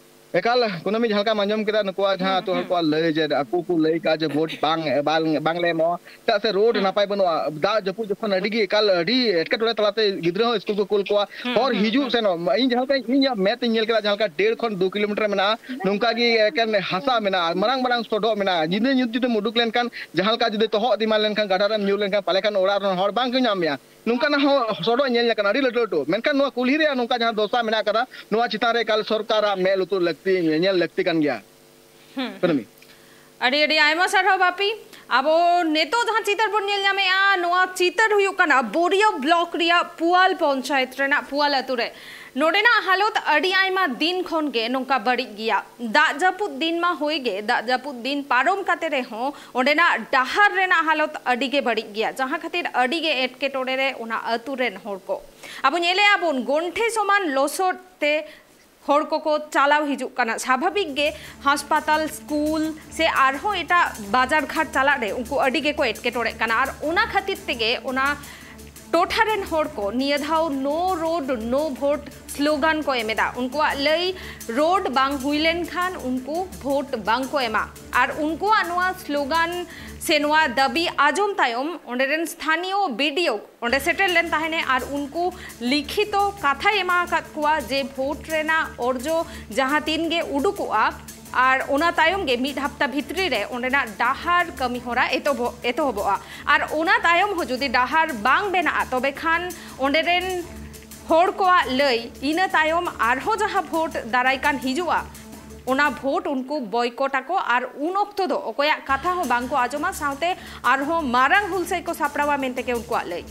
ᱮᱠᱟᱞ ᱠᱩᱱᱟᱹᱢᱤ, ᱡᱟᱦᱟᱸ ᱞᱮᱠᱟᱢ ᱟᱸᱡᱚᱢ ᱠᱮᱫᱟ ᱱᱩᱠᱩᱣᱟᱜ ᱡᱟᱦᱟᱸ ᱟᱹᱛᱩ ᱦᱚᱲ ᱠᱚᱣᱟᱜ ᱞᱟᱹᱭ, ᱡᱮ ᱟᱠᱚ ᱠᱚ ᱞᱟᱹᱭ ᱠᱟᱜᱼᱟ ᱡᱮ ᱵᱷᱳᱴ ᱵᱟᱝ ᱵᱟᱝ ᱵᱟᱝᱞᱮ ᱮᱢᱚᱜᱼᱟ, ᱪᱮᱫᱟᱜ ᱥᱮ ᱨᱳᱰ ᱱᱟᱯᱟᱭ ᱵᱟᱹᱱᱩᱜᱼᱟ, ᱫᱟᱜ ᱡᱟᱹᱯᱩᱫ ᱡᱚᱠᱷᱚᱱ ᱟᱹᱰᱤ ᱜᱮ ᱮᱠᱟᱞ ᱟᱹᱰᱤ ᱮᱴᱠᱮᱴᱚᱬᱮ ᱛᱟᱞᱟᱛᱮ ᱜᱤᱫᱽᱨᱟᱹ ᱦᱚᱸ ᱥᱠᱩᱞ ᱠᱚ ᱠᱩᱞ ᱠᱚᱣᱟ᱾ ᱦᱚᱨ ᱦᱤᱡᱩᱜ ᱥᱮᱱᱚᱜ, ᱤᱧ ᱡᱟᱦᱟᱸ ᱞᱮᱠᱟ ᱤᱧᱟᱹᱜ ᱢᱮᱫ ᱛᱤᱧ ᱧᱮᱞ ᱠᱮᱫᱟ, ᱡᱟᱦᱟᱸ ᱞᱮᱠᱟ ᱰᱮᱲ ᱠᱷᱚᱱ ᱫᱩ ᱠᱤᱞᱳᱢᱤᱴᱟᱨ ᱢᱮᱱᱟᱜᱼᱟ, ᱱᱚᱝᱠᱟ ᱜᱮ ᱮᱠᱮᱱ ᱦᱟᱥᱟ ᱢᱮᱱᱟᱜᱼᱟ, ᱢᱟᱨᱟᱝ ᱢᱟᱨᱟᱝ ᱥᱚᱰᱚᱜ ᱢᱮᱱᱟᱜᱼᱟ᱾ ᱧᱤᱫᱟᱹ ᱧᱩᱛ ᱡᱩᱫᱤᱢ ᱩᱰᱩᱠ ᱞᱮᱱᱠᱷᱟᱱ, ᱡᱟᱦᱟᱸ ᱞᱮᱠᱟ ᱡᱩᱫᱤ ᱛᱚᱦᱚᱫ ᱮᱢᱟᱱ ᱞᱮᱱᱠᱷᱟᱱ, ᱜᱟᱰᱟ ᱨᱮᱢ ᱧᱩᱨ ᱞᱮᱱᱠᱷᱟᱱ, ᱯᱟᱞᱮ ᱠᱷᱟᱱ ᱚᱲᱟᱜ ᱨᱮᱱ ᱦᱚᱲ ᱵᱟᱝ ᱠᱚ ᱧᱟᱢ ᱢᱮᱭᱟ᱾ ᱱᱚᱝᱠᱟᱱᱟᱜ ᱦᱚᱸ ᱥᱚᱰᱚᱜ ᱧᱮᱞ ᱟᱠᱟᱱᱟ, ᱟᱹᱰᱤ ᱞᱟᱹᱴᱩ ᱞᱟᱹᱴᱩ᱾ ᱢᱮᱱᱠᱷᱟᱱ ᱱᱚᱣᱟ ᱠᱩᱞᱦᱤ ᱨᱮᱭᱟᱜ ᱱᱚᱝᱠᱟ ᱡᱟᱦᱟᱸ ᱫᱚᱥᱟ ᱢᱮᱱᱟᱜ ᱟᱠᱟᱫᱟ, ᱱᱚᱣᱟ ᱪᱮᱛᱟᱱ ᱨᱮ ᱮᱠᱟᱞ ᱥᱚᱨᱠᱟᱨᱟᱜ ᱢᱮᱫ ᱞᱩᱛᱩᱨ ᱞᱟᱹᱠᱛᱤ, ᱧᱮᱧᱮᱞ ᱞᱟᱹᱠᱛᱤ ᱠᱟᱱ ᱜᱮᱭᱟ᱾ ᱠᱩᱱᱟᱹᱢᱤ᱾ ᱟᱹᱰᱤ ᱟᱹᱰᱤ ᱟᱭᱢᱟ ᱥᱟᱨᱦᱟᱣ ᱵᱟᱯᱤ᱾ ᱟᱵᱚ ᱱᱤᱛᱚᱜ ᱡᱟᱦᱟᱸ ᱪᱤᱛᱟᱹᱨ ᱵᱚᱱ ᱧᱮᱞ ᱧᱟᱢᱮᱜᱼᱟ, ᱱᱚᱣᱟ ᱪᱤᱛᱟᱹᱨ ᱦᱩᱭᱩᱜ ᱠᱟᱱᱟ ᱵᱳᱨᱤᱭᱚ ᱵᱞᱚᱠ ᱨᱮᱭᱟᱜ ᱯᱩᱣᱟᱞ ᱯᱚᱧᱪᱟᱭᱮᱛ ᱨᱮᱱᱟᱜ ᱯᱩᱣᱟᱞ ᱟᱹᱛᱩ ᱨᱮ᱾ ᱱᱚᱰᱮᱱᱟᱜ ᱦᱟᱞᱚᱛ ᱟᱹᱰᱤ ᱟᱭᱢᱟ ᱫᱤᱱ ᱠᱷᱚᱱ ᱜᱮ ᱱᱚᱝᱠᱟ ᱵᱟᱹᱲᱤᱡ ᱜᱮᱭᱟ᱾ ᱫᱟᱜ ᱡᱟᱹᱯᱩᱫ ᱫᱤᱱ ᱢᱟ ᱦᱩᱭ ᱜᱮ, ᱫᱟᱜ ᱡᱟᱹᱯᱩᱫ ᱫᱤᱱ ᱯᱟᱨᱚᱢ ᱠᱟᱛᱮ ᱨᱮᱦᱚᱸ ᱚᱸᱰᱮᱱᱟᱜ ᱰᱟᱦᱟᱨ ᱨᱮᱱᱟᱜ ᱦᱟᱞᱚᱛ ᱟᱹᱰᱤ ᱜᱮ ᱵᱟᱹᱲᱤᱡ ᱜᱮᱭᱟ, ᱡᱟᱦᱟᱸ ᱠᱷᱟᱹᱛᱤᱨ ᱟᱹᱰᱤ ᱜᱮ ᱮᱴᱠᱮᱴᱚᱬᱮ ᱨᱮ ᱚᱱᱟ ᱟᱹᱛᱩ ᱨᱮᱱ ᱦᱚᱲ ᱠᱚ᱾ ᱟᱵᱚ ᱧᱮᱞᱮᱜᱼᱟ ᱵᱚᱱ, ᱜᱚᱱᱴᱷᱮ ᱥᱚᱢᱟᱱ ᱞᱚᱥᱚᱫ ᱛᱮ ᱦᱚᱲ ᱠᱚᱠᱚ ᱪᱟᱞᱟᱣ ᱦᱤᱡᱩᱜ ᱠᱟᱱᱟ᱾ ᱥᱟᱵᱷᱟᱵᱤᱠ ᱜᱮ ᱦᱟᱥᱯᱟᱛᱟᱞ, ᱥᱠᱩᱞ ᱥᱮ ᱟᱨᱦᱚᱸ ᱮᱴᱟᱜ ᱵᱟᱡᱟᱨ ᱜᱷᱟᱴ ᱪᱟᱞᱟᱜ ᱨᱮ ᱩᱱᱠᱩ ᱟᱹᱰᱤ ᱜᱮᱠᱚ ᱮᱴᱠᱮᱴᱚᱬᱮᱜ ᱠᱟᱱᱟ᱾ ᱟᱨ ᱚᱱᱟ ᱠᱷᱟᱹᱛᱤᱨ ᱛᱮᱜᱮ ᱚᱱᱟ ᱴᱚᱴᱷᱟ ᱨᱮᱱ ᱦᱚᱲ ᱠᱚ ᱱᱤᱭᱟᱹ ᱫᱷᱟᱣ No Road No Vote slogan ᱠᱚ ᱮᱢ ᱮᱫᱟ᱾ ᱩᱱᱠᱩᱣᱟᱜ ᱞᱟᱹᱭ, ᱨᱳᱰ ᱵᱟᱝ ᱦᱩᱭ ᱞᱮᱱᱠᱷᱟᱱ ᱩᱱᱠᱩ ᱵᱷᱳᱴ ᱵᱟᱝ ᱠᱚ ᱮᱢᱟ᱾ ᱟᱨ ᱩᱱᱠᱩᱣᱟᱜ ᱱᱚᱣᱟ ᱥᱞᱳᱜᱟᱱ ᱥᱮ ᱱᱚᱣᱟ ᱫᱟᱹᱵᱤ ᱟᱸᱡᱚᱢ ᱛᱟᱭᱚᱢ ᱚᱸᱰᱮ ᱨᱮᱱ ᱥᱛᱷᱟᱱᱤᱭᱚ ᱵᱤᱰᱤᱳ ᱚᱸᱰᱮ ᱥᱮᱴᱮᱨ ᱞᱮᱱ ᱛᱟᱦᱮᱱᱮ ᱟᱨ ᱩᱱᱠᱩ ᱞᱤᱠᱷᱤᱛᱚ ᱠᱟᱛᱷᱟᱭ ᱮᱢᱟ ᱟᱠᱟᱫ ᱠᱚᱣᱟ ᱡᱮ ᱵᱷᱳᱴ ᱨᱮᱱᱟᱜ ᱚᱨᱡᱚ ᱡᱟᱦᱟᱸ ᱛᱤᱱ ᱜᱮ ᱩᱰᱩᱠᱚᱜᱼᱟ ᱟᱨ ᱚᱱᱟ ᱛᱟᱭᱚᱢ ᱜᱮ ᱢᱤᱫ ᱦᱟᱯᱛᱟ ᱵᱷᱤᱛᱨᱤ ᱨᱮ ᱚᱸᱰᱮᱱᱟᱜ ᱰᱟᱦᱟᱨ ᱠᱟᱹᱢᱤ ᱦᱚᱨᱟ ᱮᱛᱚᱦᱚᱵᱚᱜ-, ᱮᱛᱚᱦᱚᱵᱚᱜᱼᱟ᱾ ᱟᱨ ᱚᱱᱟ ᱛᱟᱭᱚᱢ ᱦᱚᱸ ᱡᱩᱫᱤ ᱰᱟᱦᱟᱨ ᱵᱟᱝ ᱵᱮᱱᱟᱜᱼᱟ, ᱛᱚᱵᱮ ᱠᱷᱟᱱ ᱚᱸᱰᱮ ᱨᱮᱱ ᱦᱚᱲ ᱠᱚᱣᱟᱜ ᱞᱟᱹᱭ, ᱤᱱᱟᱹ ᱛᱟᱭᱚᱢ ᱟᱨᱦᱚᱸ ᱡᱟᱦᱟᱸ ᱵᱷᱳᱴ ᱫᱟᱨᱟᱭ ᱠᱟᱱ ᱦᱤᱡᱩᱜᱼᱟ, ᱚᱱᱟ ᱵᱷᱳᱴ ᱩᱱᱠᱩ ᱵᱚᱭᱠᱚᱴ ᱟᱠᱚ ᱟᱨ ᱩᱱ ᱚᱠᱛᱚ ᱫᱚ ᱚᱠᱚᱭᱟᱜ ᱠᱟᱛᱷᱟ ᱦᱚᱸ ᱵᱟᱝ ᱠᱚ ᱟᱸᱡᱚᱢᱟ, ᱥᱟᱶᱛᱮ ᱟᱨᱦᱚᱸ ᱢᱟᱨᱟᱝ ᱦᱩᱞᱥᱟᱹᱭ ᱠᱚ ᱥᱟᱯᱲᱟᱣᱟ ᱢᱮᱱᱛᱮ ᱜᱮ ᱩᱱᱠᱩᱣᱟᱜ ᱞᱟᱹᱭ᱾